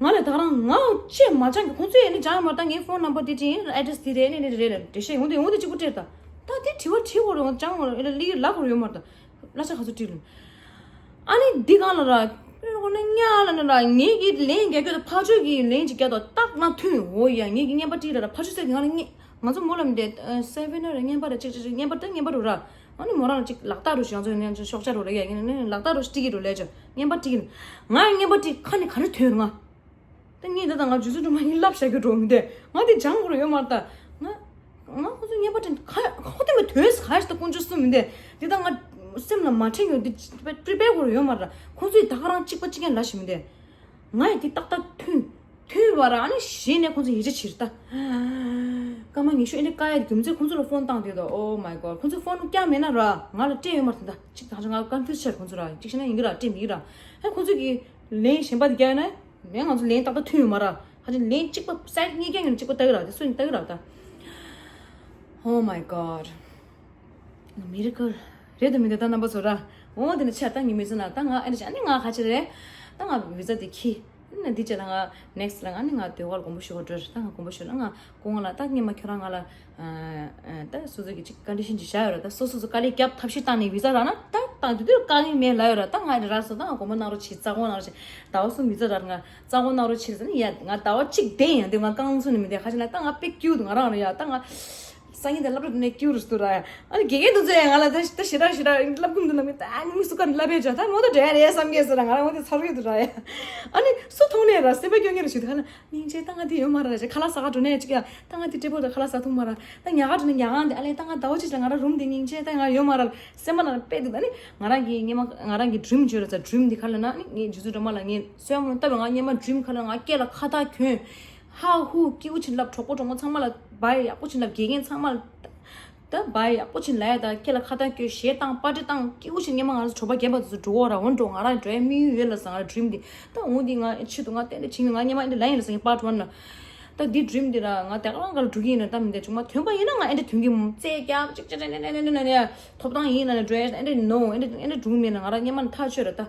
ང་ལ་ད་རང་ང་ཅེས་མ་ཅང་གི་ཁོང་ཚོས་ཨེ་ནི་ཅང་མ་ད་ངའི་ཕོན་ནམ་པར་དེ་དྲིས་ཨེ་ཌི་རེ་སི་དེ་རེད་ཨེ་ནི་རེད་རེད་འགྲེལ་བཤད་ཡོང་དུས་ཡོང་དུས་གཅིག་པུ་སྤྲད་ད། ད་དེ་དྲི་བ་དྲི་དགོས་རེད། ཅང་ལ་ལི་ལ་གོ་རེ་ཡོད་མ་རེད་ད། གླ་ཆ་ག་ཚོད་སྤྲད་ལུགས། ཨ་ནི་འདི་གང་ལ་ར། དཔེར་ན་ཉ་ལ་ནི་ར་ངེད་ཀྱི་ལན་རྒྱག་རྒྱུ་དང་ཕར་ཕྱོགས་ཀྱི་ལན་ཅིག་རྒྱག་དང་ཏག་ན་མཐུན། འོ་ཡ་ངེད་ཀྱི་རྔན་པ་སྤྲད་ལ་ར་ཕར་ཕྱོགས་ཟེར་གི་ང་ལ་རྔན་ང་ཚོ་མོ་ལ་མི་དེ་སེ་ཝེན་ར་རྔན་པ་ར་ཅིག་ཅིག་ཅིག་རྔན་པ་དེ་རྔན་པ་རུ་ར། ཨ་ནི་མོ་རང་ལ་ཅིག་ལག་རྟགས་རུ་ཞིག་ང་ཚོ་ནས་ཤོག་ཆ་རུ་ར་ཡ་ཡིན་ནི་ལག་རྟགས་རུ་སྤྲད་ཀྱི་རུ་ལས་ཅོ་རྔན་པ་སྤྲད་ཀྱི་ནི། ང་ཡི་རྔན་པ་དེ་ཁ་ནས་ག་རེ་ཐོན་རུང་ང་། ད་ངས་ད་ལྟ་ང་རྗེ་བཙུན་སྒྲོལ་མ་ཡིན་ལབ་བྱ་རྒྱུ་འགྲོ་མི་འདུག་ང་དེ་སྦྱང་དགོས་རེད་ཡོད་མ་རེད་ད། ང་ང་ཁོ་ཚོ་རྔན་པ་དེ་ཁ་ཁོ་དེ་མ་དོན་ཟ་ཁ་ཞིག་ད་དཀོན་མཆོག་གསུམ་མི་འདུག་དེ་ད་ང་སེམས་ལ་མ་དྲན་ཡོད་དེ་པི་རི་པེར་དགོས་རེད་ཡོད་མ་རེད། ཁོ་ཚོས་ད་ག་རང་གཅིག་པ་གཅིག་རྐྱང་ལབ་ཞིག་མི་འདུག་ང་ཡི་དེ་ཏག་ཏག་མཐུན་མཐུན་བ་ར། ཨ་ནི་གཞི་ནས་ཁོ་ཚོ་ཡིད་ཆེས་བྱེད་ད། སྐར་མ་ཉི་ཤུ་ཨེ་འདྲ་བཀག་ཡ་རྒྱུ་མཚན་ཁོ་ཚོ་ལ་ཕོན་བཏང་དེ་ད། Oh my God ཁོ་ཚོས་ཕོན་བཀྱག་མེད་ན་ར་ང་ལ་སྤྲད་ཡོད་མ་རེད་ད། གཅིག་ད་ང་ཀོན་ཕིའུ་སི་ཆགས་ཁོ་ཚོ་ར་གཅིག་བྱས་ན་ཡིན་གི་ར་སྤྲད་མི་གི་ར། ཧེ་ཁོ་ཚོ་གི་ལན་གཞན་པ་དེ་རྒྱག་ན། ལན་ང་ཚོ་ལན་ཏག་ཏག་མཐུན་ཡོད་མ་ར། ཧ་ཅང་ལན་གཅིག་པ་སའིཌ་གཉིས་ཀ་ཡིན་ན་གཅིག་པ་ལྟ་གི་ར་དེ་སུ་ཡིན་ལྟ་གི་ར་ད། Oh my God མི་རི་ཀལ་རེད་དམ་མི་འདུག་ད་རྣམ་པ་ཚོ་ར། འོ་དེ་ནི་ཆ་ད་ངའི་མི་ཚེ་ན་ད་ང་ཨེ་འདྲ་ཨ་ནི་ང་ཁ་ཆེ་རེད། ད་ང་བི་ཛ་དེ་ཁྱི། ཨ་ནི་འདི་བྱས་ན་ང་ནེག་སི་ལ་ང་ནི་ང་ཟློས་གར་དགོན་པོ་ཞུ་ག་འགྲོ་རེད། ད་ང་དགོན་པོ་ཞུ་ན་ང་སྐུ་ངོ་ལ་ད་སྔོན་མ་ཁྱོད་རང་ང་ལ་ཨ་ཨ་ད་སོ་སོ་གི་ཅིག་ཀོན་ཌི་ཤན་ཅིག་བཞག་ཡོད་ར། ད་སོ་སོ་སོ་དཀའ་ལས་བརྒྱབ་ཐབས་ཤེས་བཏང་ནས་བི་ཛ་རག་ན་ད་ད་དུས་དུས་དཀའ་ངལ་མེད་ལབ་ཡོད་ར། ད་ང་ཨེ་འདྲ་ར་སོང་ད་ང་དགོན་པོ་གནང་རོགས་བྱེད། རྩ་དགོངས་གནང་རོགས་བྱེད། ཟླ་བ་གསུམ་བི་ཛ་རག་ང་རྩ་དགོངས་གནང་རོགས་བྱེད་ཟེར་ནས་ཡ་ང་ཟླ་བ་གཅིག་བསྡད་ཡང་དེ་ང་རྐང་ཚུགས་ནས་མི་བསྡད། ཁ་ཆེ་ན་ད་ང་དཔེ་སྐྱིད་འདུག་ང་རང་རེད་ཡ། ད་ང་སང་ཉིན་དེ་སློབ་གྲྭ་དེ་ནས་སྐྱིད་རུ་སུ་ར་ཡ། ཨ་ནི་དགེ་རྒན་དུ་ཚོས་ང་ལ་ད་ད་ཞེ་དྲག་ཞེ་དྲག་སློབ་ཁུངས་དུ་ན་མི་ད་ཨ་ནི་མི་སུ་ཀ་ནས་སློབ་ཡ་ཅག་ད་མོ་ད་འདྲ་རེད་བསམ་གྱི་ཟེར་ར། ང་རང་མོ་དེ་ཚར་གི་འདུག་ར་ཡ། ཨ་ནི་སུ་མཐོང་ནས་ར་སེམས་པ་སྐྱོ་ངེས་རུ་ཞིག་འདུག་ཨ་ནི་སྙིང་རྗེ། ད་ང་དེ་ཡོད་མ་ར་ཞེས་ཁ་ལག་ཟ་ག་འགྲོ་ནས་ཅིག་ཡ། ད་ང་དེ་ཏྲེ་པོ་དང་ཁ་ལག་ཟ་ཐུབ་མ་ར། ད་ཉལ་ག་འགྲོ་ནས་ཉལ་ག་འདི་ཨ་ལས་ད་ང་ཟླ་བ་གཅིག་ལ་ང་ར་རུམ་དེ་སྙིང་རྗེ་ད་ང་ཡོད་མ་ར་སེམས་པ་ནང་ལ་དཔེ་འདུག་ད་ནི་ང་རང་གི་སྔོན་མ་ང་རང་གི་ཌི་རིམ་བརྗོད་ར་ཙ་ཌི་རིམ་འདི་ཁ་ལ་ན་ནི་ངས་རྗེ་བཙུན་སྒྲོལ་མ་ལ་ངས་གསོལ་བ་སྨོན་ལམ་བཏབ་པའི་ང་སྔོན་མ་ཌི་རིམ་ཁ་ལ་ང་སྐེ་ལ་ཁ་བཏགས་གྱོན། ཧ་ཧུ་སྐྱིད་པོ་ཅིག་ལབ། གྲོགས་པོ་གྲོགས་མོ་ཚང་མ་ལ་བའི་ཡག་པོ་ཅིག་ལབ། དགེ་རྒན་ཚང་མ་ལ། ད་བའི་ཡག་པོ་ཅིག་ལབ་ཡ། ད་ཁྱེད་ལ་ཁ་བཏགས་སྐྱོ་གཞས་བཏང་པར་ཊི་བཏང་སྐྱིད་པོ་ཅིག་སྔོན་མ་ང་ཚོ་གྲོགས་པོ་རྒན་པ་དེ་ཚོ་འགྲོ་འོ་ར། འོ་འགྲོ་ང་རང་འགྲོ་ཡ་དམིགས་ཡུལ་ཡོད་ལ་ཟེར་ང་རང་ཌི་རིམ་འདི་ད་འོ་འདི་ང་ཆེད་དུ་ང་ཏན་ཏན་བྱིན་ཡོད། ང་སྔོན་མ་འདི་ལབ་ཡིན་ལ་ཟེར་ངས་པར་ཊི་ཝན་ལ། ད་འདི་ཌི་རིམ་འདི་ར་ང་དེ་ག་ལ་འགྲོ་གི་ཡིན་ན་ད་མི་འདྲ་ཅུང་མ་ཐོན་པ་ཡིན་ན་ང་ཨེ་འདྲ་ཐོན་གི་མོ་རྩེ་རྒྱབ་ཅིག་ཅིག་ཅིག་ཅིག་ཅིག་ཅིག་ཐོབ་ཐང་ཡིན་ན་ནས་འགྲོ་ཡ་ཨེ་འདྲ་ནོ་ཨེ་འདྲ་ཨེ་འདྲ་འགྲོ་གི་མེད་ན་ང་རང་སྔོན་མ་ནས་ཐག་ཆོད་ར་ད།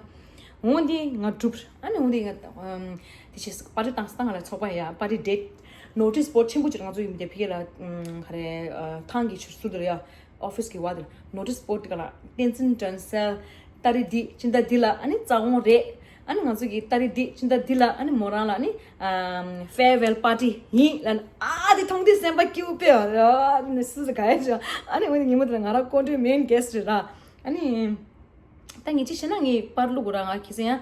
འོ་འདི་ང་གྲུབ། ཨ་ནི་འོ་འདི་ང་ཨམ་དེ་བྱས་པར་ཊི་བཏང་སྟངས་ལ་ཚོགས་པ་ཡ་པར་ཊི་ཌེ་ཊི་ནོ་ཊིས་བོར་ཌི་ཆེན་པོ་ཅིག་ང་ཚོ་ཡིན་དེ་ཕ་གི་ལ་ཨམ་ག་རེ་ཨ་ཐང་གི་ཆུ་ཚུར་དུ་ཡ་ཨོ་ཕི་སི་གི་བར་དུ་ནོ་ཊིས་བོར་ཌི་ག་ལ་བསྟན་འཛིན་སྒྲོན་གསལ་ཏ་རིག་འདི་སྤྱི་ཟླ་འདི་ལ་ཨ་ནི་རྩ་དགོངས་རེད། ཨ་ནི་ང་ཚོ་གི་ཏ་རིག་འདི་སྤྱི་ཟླ་འདི་ལ་ཨ་ནི་མོ་རང་ལ་ཨ་ནི་ཨམ་ཕེར་ཝེལ་པར་ཊི་ཡིན་ལ་ཨ་དེ་མཐོང་དུས་སེམས་པ་སྐྱིད་པོ་དཔེ་ཨ་ནི་སུ་ག་ཡ་ཅོ་ཨ་ནི་འོ་ནི་ཉིན་མོ་དེ་ལ་ང་རང་ཀོན་ཊི་མེན་གེ་སི་ཊི་རེད་ར། ཨ་ནི། ད་ངས་ཅི་བྱས་ན་ངས་པར་བླུག་ར་ང་ཁེ་སེ་ཡང་།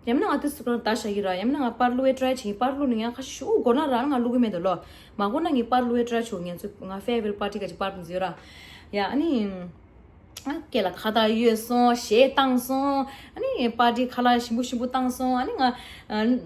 ཡང་མིན་ན་ང་དུས་སུ་ཁོ་རང་ད་བཞག་གི་ར། ཡང་མིན་ན་ང་པར་བླུག་བའི་ཊ་རའི་བྱེད་ཀྱི། པར་བླུག་ནས་ཡང་ཁ་ཤུ་དགོས་ན་ར་ང་བླུག་གི་མེད་དོ་ལོ། མ་དགོས་ན་ངས་པར་བླུག་བའི་ཊ་རའི་བྱེད་ངས་ཚུ་ང་ཕེར་ཝེལ་པར་ཊི་ག་ཅིག་པར་འཛུལ་ར། ཡ་ཨ་ནི། ཨ་སྐེ་ལ་ཁ་བཏགས་གཡོགས་སོང་། གཞས་བཏང་སོང་། ཨ་ནི་པར་ཊི་ཁ་ལག་ཞིམ་པོ་ཞིམ་པོ་བཏང་སོང་། ཨ་ནི་ང་ཨ་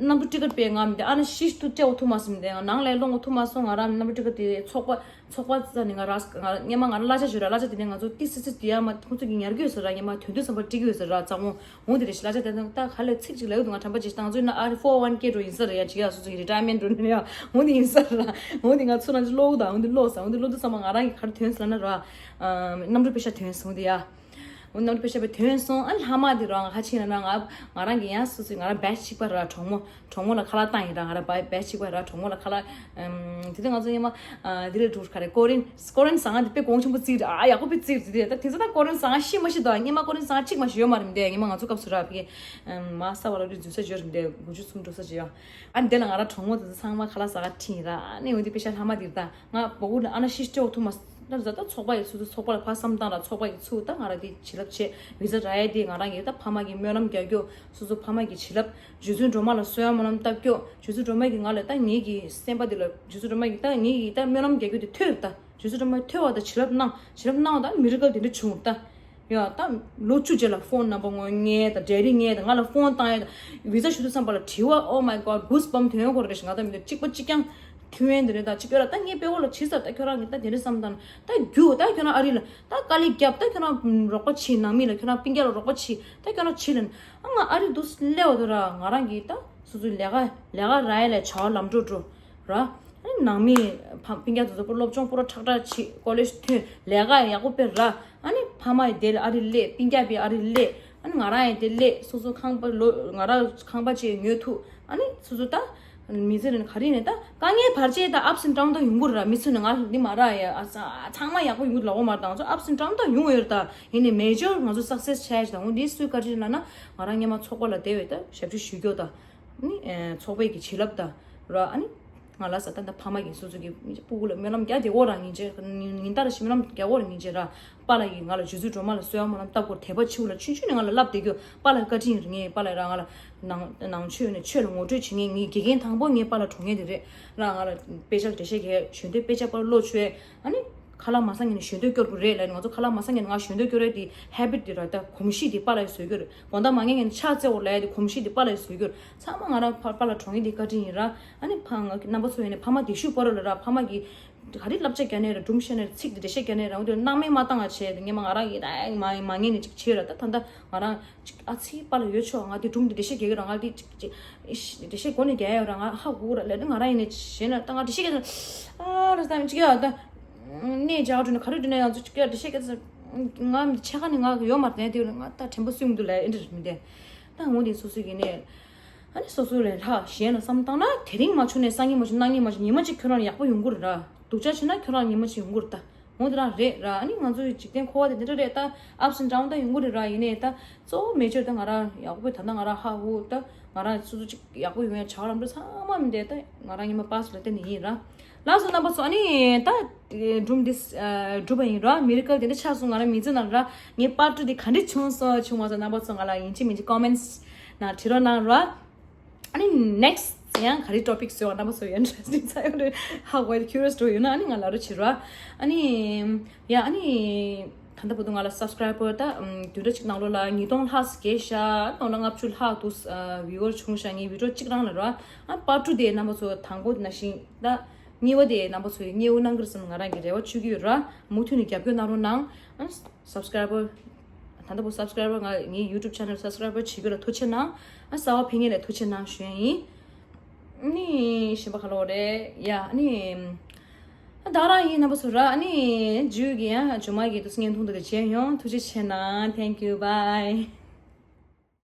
གནམ་གྲུ་ཊི་ཀེ་ཊི་པས་ང་མི་འདི་ཨ་ནི་ཤིས་ཏུ་སྤྲད་འོ་ཐུབ་མ་སོང་། མི་འདི་ནང་ལ་སློང་འོ་ཐུབ་མ་སོང་། ང་རང་གནམ་གྲུ་ཊི་ཀེ་ཊི་དེ་ཚོགས་པ། ཚོགས་པ་རྩ་ནས་ང་ར་ང་སྔོན་མ་ང་ར་གླ་ཆ་ཞུ་ར། གླ་ཆ་དེ་ནས་ང་ཚོ་ཏི་སི་སི་དེ་ཡ་མ་ཁོང་ཚོ་གི་ཉར་གི་ཡོད་ཟེར་ར། སྔོན་མ་དོན་དུ་བསམ་པ་སྤྲད་གི་ཡོད་ཟེར་ར་རྩ་བོ། འོང་དེ་རེད་ཤི་གླ་ཆ་དེ་ད་ག་ལེ་ཚིག་ཅིག་ལ་ཡོད་དུ་ང་དྲན་པ་ཅིག་བཏང་ཚོད་ན་ཨ་རི་ཕོར་ཝན་ཀེ་འགྲོ་ཡིན་ས་རེད་ཡ། ཅིག་ཡ་སོ་སོ་གི་རི་ཊ་ཡར་མེན་འགྲོ་ནས་ཡ་འོང་དེ་ཡིན་ས་ར། འོང་དེ་ང་ཚོ་རང་ཅིག་ལོག་དང་འོང་དེ་ལོག་ས་འོང་དེ་ལོག་དུ་བསམ་པ་ང་རང་གི་ག་རེ་དོན་ཟེར་ན་ར། གནམ་གྲུ་པེ་ཤ་དོན་ཟེར་འོང་དེ་ཡ། འོ་གནམ་གྲུ་པེ་ཤ་པའི་དོན་སོང་ཨ་ལྷ་མ་དེ་རང་ཧ་ཆི་ན་ན་ང་ང་རང་གི་ཡང་སོ་སོའི་ང་རང་བེ་ཆི་ཆིག་པ་ར་གྲོགས་མོ། གྲོགས་མོ་ལ་ཁ་ལག་བཏང་ཡིན་ར། ང་ར་བ་བེ་ཆི་ཆིག་པ་ར་གྲོགས་མོ་ལ་ཁ་ལག་ཨམ་དེ་དུས་ང་ཚོ་ཉི་མ་ཨ་དེ་ལས་འགྲོ་ག་རེ་ཀོ་རིན་ཀོ་རིན་ཟ་ཁང་དེ་དཔེ་གོང་ཆེན་པོ་བརྩིས་རེད། ཨ་ཡག་པོ་དཔེ་བརྩིས་རེད། དེ་ད་དེ་ཚོ་ད་ཀོ་རིན་ཟ་ཁང་ཤི་མ་ཤི་དོ། ཉི་མ་ཀོ་རིན་ཟ་ཁང་གཅིག་མ་ཤི་ཡོད་མ་རེད། མི་འདས་ཉི་མ་ང་ཚོ་སྐབས་སུ་ར་ཕ་གི་ཨམ་མ་ས་བ་ལ་རི་འཛུལ་ས་ཡོད་རེད། མི་འདས་དགུ་བཅུ་གསུམ་འགྲོ་ས་ཅི་ཡོད། ཨ་འདི་ལ་ང་ར་གྲོགས་མོ་དེ་ཚོ་ཚང་མ་ཁ་ལག་ཟ་ག་ཁྲིད་ཡིན་ར། ཨ་ནི་འོ་དེ་པེ་ཤ་ལྷ་མ་དེ་ད། ང་བོ་གུ་ཨ་ན་ཤི་སྤྲད་འོ་ཐུབ་མ་ད་ད་ཚོགས་པ་ཡི་ཚུ་ཚོགས་པ་ལ་ཕར་བསམ་བཏང་ར། ཚོགས་པ་ཡི་ཚུ་ད་ང་ར་དེ་བྱིན་རླབས་ཆེ་བི་ཛ་རག་ཡ་དེ་ང་རང་གི་ད་ཕ་མ་གི་སྨོན་ལམ་རྒྱག་རྒྱུ་སོ་སོ་ཕ་མ་གི་བྱིན་རླབས་རྗེ་བཙུན་སྒྲོལ་མ་ལ་གསོལ་བ་སྨོན་ལམ་བཏབ་རྒྱུ་རྗེ་བཙུན་སྒྲོལ་མ་གི་ང་ལ་ད་ངེད་ཀྱི་སེམས་པ་དེ་ལ་རྗེ་བཙུན་སྒྲོལ་མ་གི་ད་ངེད་ཀྱི་ད་སྨོན་ལམ་རྒྱག་རྒྱུ་དེ་ཐོས་ར་ད། རྗེ་བཙུན་སྒྲོལ་མ་ཐོས་བ་ད་བྱིན་རླབས་གནང་བྱིན་རླབས་གནང་བ་ད་མི་རི་ཀལ་དེ་འདྲ་བྱུང་ད། ཡ་ད་ལོ་བཅུ་རྗེས་ལ་ཕོན་ནམ་བར་ངོ་ངས་དང་འབྲེལ་རིགས་ངས་དང་ང་ལ་ཕོན་བཏང་ཡས་དང་། བི་ཟ་ཞུ་དུས་ཙམ་པ་ལ་དྲི་བ། Oh my God, goosebump དོན་ཡོད་སྐོར་རེ་ཞིག་ང་ད་མི་འདུག་གཅིག་པ་གཅིག་རྐྱང་ཐུན་ཡན་དེ་རེད། ད་གཅིག་པ་ལ་ད་ངས་དཔེ་ཁོ་ལ་དྲིས་ས། ད་ཁྱོད་རང་གིས་ད་དེ་འདྲ་བསམ་དང་ད་རྒྱུ་ད་ཁྱོད་རང་ཨ་རི་ལ་ད་དཀའ་ལས་བརྒྱབ། ད་ཁྱོད་རང་རོགས་པ་བྱེད། ནང་མི་ལ་ཁྱོད་རང་སྤུན་ཀྱག་ལ་རོགས་པ་བྱེད། ད་ཁྱོད་རང་བྱེད་ལ་ཨ་ང་ཨ་རི་འདུག་སླེབས་པ་དུ་ར་ང་རང་གིས་ད་སོ་སོའི་ལས་ཀ་ལས་ཀ་རག་ཡས་ལ་བྱ་བ་ལམ་འགྲོ་འགྲོ་ར། ཨ་ནི་ནང་མི་ཕ་སྤུན་ཀྱག་དེ་ཚོ་པུ་སློབ་སྦྱོང་པུ་ར་ཁྲག་ཁྲག་བྱེད། ཀོ་ལེཇ་ཐོན། ལས་ཀ་ཡག་པོ་དཔེ་རག་ཨ་ནི་ཕ་མ་ཡི་དེ་ལ་ཨ་རི་སླེབས། སྤུན་ཀྱག་པའི་ཨ་རི་སླེབས། ཨ་ནི་ང་རང་ཡི་དེ་སླེབས། སོ་སོ་ཁང་པ་ལོ་ང་རང་ཁང་པ་ཅིག་ཉོ་ཐུབ། ཨ་ནི་སོ་སོ་ད་མི་ཚེ་རིང་ག་རེ་ནས་ད་དཀའ་ངལ་བར་ཆད་ད་ups and down ད་ཡོང་གི་རེད་ར། མི་ཚོས་ནི་ང་འདི་མ་རག་ཡ་ཨ་ཚ་ཚང་མ་ཡག་པོ་ཡོང་གི་ལབ་ཡོད་མ་རེད། ད་ང་ཚོ་ups and down ད་ཡོང་ཡོད་རེད། ད་ཡིན་ནའི་མེ་ཇར་ང་ཚོ་སག་སེས་བྱས་ད་འོ་འདི་སུའི་བཀའ་དྲིན་ལབ་ན་ང་རང་སྔོན་མ་ཚོགས་པ་ལ་བསྡད་པའི་ད་ཞབས་ཕྱི་ཞུ་རྒྱུ་ད། ནི་ཚོགས་པའི་གི་བྱིན་རླབས་དང་ར། ཨ་ནི་ང་ལ་ས་ད་ད་ཕ་མ་གི་སོ་སོ་གི་སྤུ་གུ་ལ་སྨོན་ལམ་རྒྱག་བདེ་བོ་རང་ཡིན་ཅེ། ཉིན་ལྟར་ཞིག་སྨོན་ལམ་རྒྱག་བོ་རང་ཡིན་ཅེ་ར། པཱ་ལགས་ཀྱིས་ང་ལ་རྗེ་བཙུན་སྒྲོལ་མ་ལ་གསོལ་བ་སྨོན་ལམ་བཏབ་དགོས། དད་པ་ཆེ་བོ་ལ་ཆུང་ཆུང་ནས་ང་ལ་བསླབ་བསྡད་རྒྱུ། པཱ་ལགས་བཀའ་དྲིན་རེད། ངས་པཱ་ལགས་ར་ང་ལ་ནང་ནང་ཆོས་ནས་ཆོས་ལ་ངོ་སྤྲོད་བྱེད་མཁན། ངའི་དགེ་རྒན་དང་པོ་ངའི་པཱ་ལགས་གྲོངས་མཁན་དེ་རེད་ར། ང་ལ་དཔེ་ཆ་འགྲེལ་བཤད་རྒྱག་གཞོན་དུས་དཔེ་ཆ་པར་ཀློག་བྱོས། ཨ་ནི་ཁ་ལག་མ་ཟ་མཁན་ནས་གཞོན་དུས་སྐྱོར་དགོས་རེད་ལབ་ནས། ང་ཚོ་ཁ་ལག་མ་ཟ་མཁན་ནས་ང་གཞོན་དུས་སྐྱོར་རེད་དེ་ཧེ་བིཊ་དེ་ར། ད་གོམས་གཤིས་དེ་པཱ་ལགས་བཟོ་རྒྱུ་རེད། དགོང་དག་མ་ཉལ་མཁན་ནས་ཕྱག་བཙལ་དགོས་ལབ་ཡ་དེ་གོམས་གཤིས་དེ་པཱ་ལགས་བཟོ་རྒྱུ་རེད། ཚང་མ་ང་རང་ཕ་པཱ་ལགས་གྲོངས་ཡིན་དེ་བཀའ་དྲིན་ཡིན་ར། ཨ་ནི་ཕ་ང་རྣམ་པ་ཚོ་ཡིན་ནས་ཕ་མ་དེ་ཤུ་པོ་རོ་ལ་ར། ཕ་མ་གིས་ག་རེ་བསླབ་བྱ་རྒྱག་ནས་ར། སྒྲུང་བཤད་ནས་ར། ཚིག་དེ་འགྲེལ་བཤད་རྒྱག་ནས་ར། འོ་དེ་སྣང་མེད་མ་བཏང་བ་བྱས་དེ་ངས་མ་ང་རང་གིས་ད་མ་མ་ངེས་ནས་ཅིག་བྱས་ར། ད་ད་ལྟ་ང་རང་ཅིག་ཨ་ཚི་པཱ་ལགས་ཡོད་ཆོག་ང་དེ་སྒྲུང་དེ་འགྲེལ་བཤད་རྒྱག་གི་ར། ང་དེ་ཅིག་ཅིག་འགྲེལ་བཤད་སྒོ་ནས་རྒྱག་ཡ་ཡོད་ར། ང་ཧ་གོ་ར་ལབ་ནས་ང་རང་ཡིན་ནས་བྱས་ན་ད་ང་འགྲེལ་བཤད་རྒྱག་ཨ་ར་ད་ཅིག་ཡ་ད། གནས་མཇལ་འགྲོ་ནས་ག་རེ་འགྲོ་ནས་ཡང་ཚོ་ཅིག་ཡ་འགྲེལ་བཤད་སྐད་ཆ་ང་ཕྱེད་ཀ་ནས་ང་ཡོད་མ་རེད། དེ་ང་ད་དྲན་པ་སུས་མི་འདུག་ལབ་ཨེ་འདྲ་མི་འདུག་ད་འོ་དེ་སོ་སོ་གི་ནས་ཨ་ནི་སོ་སོ་ལས་ལྷག་གཞན་ལ་བསམ་བཏང་ན་དེ་རིང་མ་བྱུང་ནས་སང་ཉིན་མ་བྱུང་། གནངས་ཉིན་མ་བྱུང་། ཉི་མ་གཅིག་ཁྱོད་རང་ཡག་པོ་ཡོང་གི་རེད་ར། སྡུག་ཅག་བྱས་ན་ཁྱོད་རང་ཉི་མ་གཅིག་ཡོང་གི་རེད། ད་འོ་དེ་རང་རེད་ར། ཨ་ནི་ང་ཚོའི་འཇིག་རྟེན་འཁོར་བ་དེ་འདི་འདྲ་རེད། ད་ups and down ད་ཡོང་གི་རེད་ར། ཡིན་ནའི་ད་གཙོ་བོ་མེ་ཇར་ད་ང་རང་ཡག་པོ་ད་ལྟ་ང་རང་ཧ་གོ། ད་ང་རང་སོ་སོ་གཅིག་ཡག་པོ་ཡོང་ཡ་བྱ་བ་ལམ་འགྲོ་ཚང་མ་མི་འདྲ། ད་ང་རང་ཉི་མ་པཱ་སི་ལ་བརྟེན་ནས་ཡིན་ར། ལགས་སོ་རྣམ་པ་ཚོ། ཨ་ནི་ད་སྒྲུང་འདི་གྲུབ་པ་ཡིན་ར། མི་རི་ཀལ་དེ་འདྲ་ཆགས་སོང་ང་རང་མི་ཚེ་ནང་ར། ངའི་པཱར་ཊུ་དེ་ག་འདྲ་བྱུང་སོང་བྱུང་མ་སོང་རྣམ་པ་ཚོ་ང་ལ་ཡིན་གཅིག་མིན་གཅིག་ཀོ་མེན་ཊི་ནང་བྲིས་རོགས་གནང་ར། ཨ་ནི་ནེག་སི་ཊི་ཡང་ག་རེ་ཊོ་པིག་བཟོས་པ་རྣམ་པ་ཚོ་ཡང་ཨིན་ཊི་རེ་སི་ཊིང་ཚ་ཡོད་རེད། ཧ་གོ་ཡ་ཁྱུ་རི་ཡོ་སི་འགྲོ་ཡོད་ན་ཨ་ནི་ང་ལ་རོ་བྱེད་ར། ཨ་ནི་ཡ་ཨ་ནི་ད་ལྟ་བར་དུ་ང་ལ་སབ་སི་ཀ་རའི་བར་ད་བདུན་ཕྲག་གཅིག་ནང་ལོགས་ལ་ཉིས་སྟོང་ལྷག་ཙམ་བརྒལ་ཤག་སྟོང་ཕྲག་ལྔ་བཅུ་ལྷག་འདུག་བིའུ་ཝར་བྱུང་ཤག་ངའི་བི་ཌིའོ་གཅིག་རང་ལ་ར། ཨ་པཱར་ཊུ་དེ་རྣམ་པ་ཚོ་དང་པོ་དེ་ནང་བཞིན་ད་གཉིས་པ་དེ་རྣམ་པ་ཚོ་ཡིས་མཉེས་པོ་གནང་གི་རེད་བསམ་ང་རང་གི་རེ་བ་བཅོལ་གྱི་ཡོད་ར། མུ་མཐུད་ནས་རྒྱབ་སྐྱོར་གནང་རོགས་གནང་། ཨ་སབ་སི་ཀ་རའི་བར་ད་ལྟ་བར་སབ་སི་ཀ་རའི་བར་ང་ངའི་ཡུ་ཊུབ་ཆེ་ནལ་སབ་སི་ཀ་རའི་བར་བྱེད་རྒྱུ་ལ་ཐུགས་རྗེ་གནང་། ཨ་གསར་པ་ཕེབས་མཁན་ལ་ཐུགས་རྗེ་གནང་ཞུ་ཡ་ཡིན། ཨ་ནི་གཞན་པ་ག་ལ་འོ་རེད་ཡ། ཨ་ནི་ཨ་ད་རང་ཡིན་རྣམ་པ་ཚོ་ར། ཨ་ནི་ཇུ་གི་ཡ་ཇོ་མ་གི་དུས་བརྙན་ཐུང་དུ་གི་མཇལ་ཡོང་། ཐུགས་རྗེ་ཆེ་གནང་། Thank you, bye.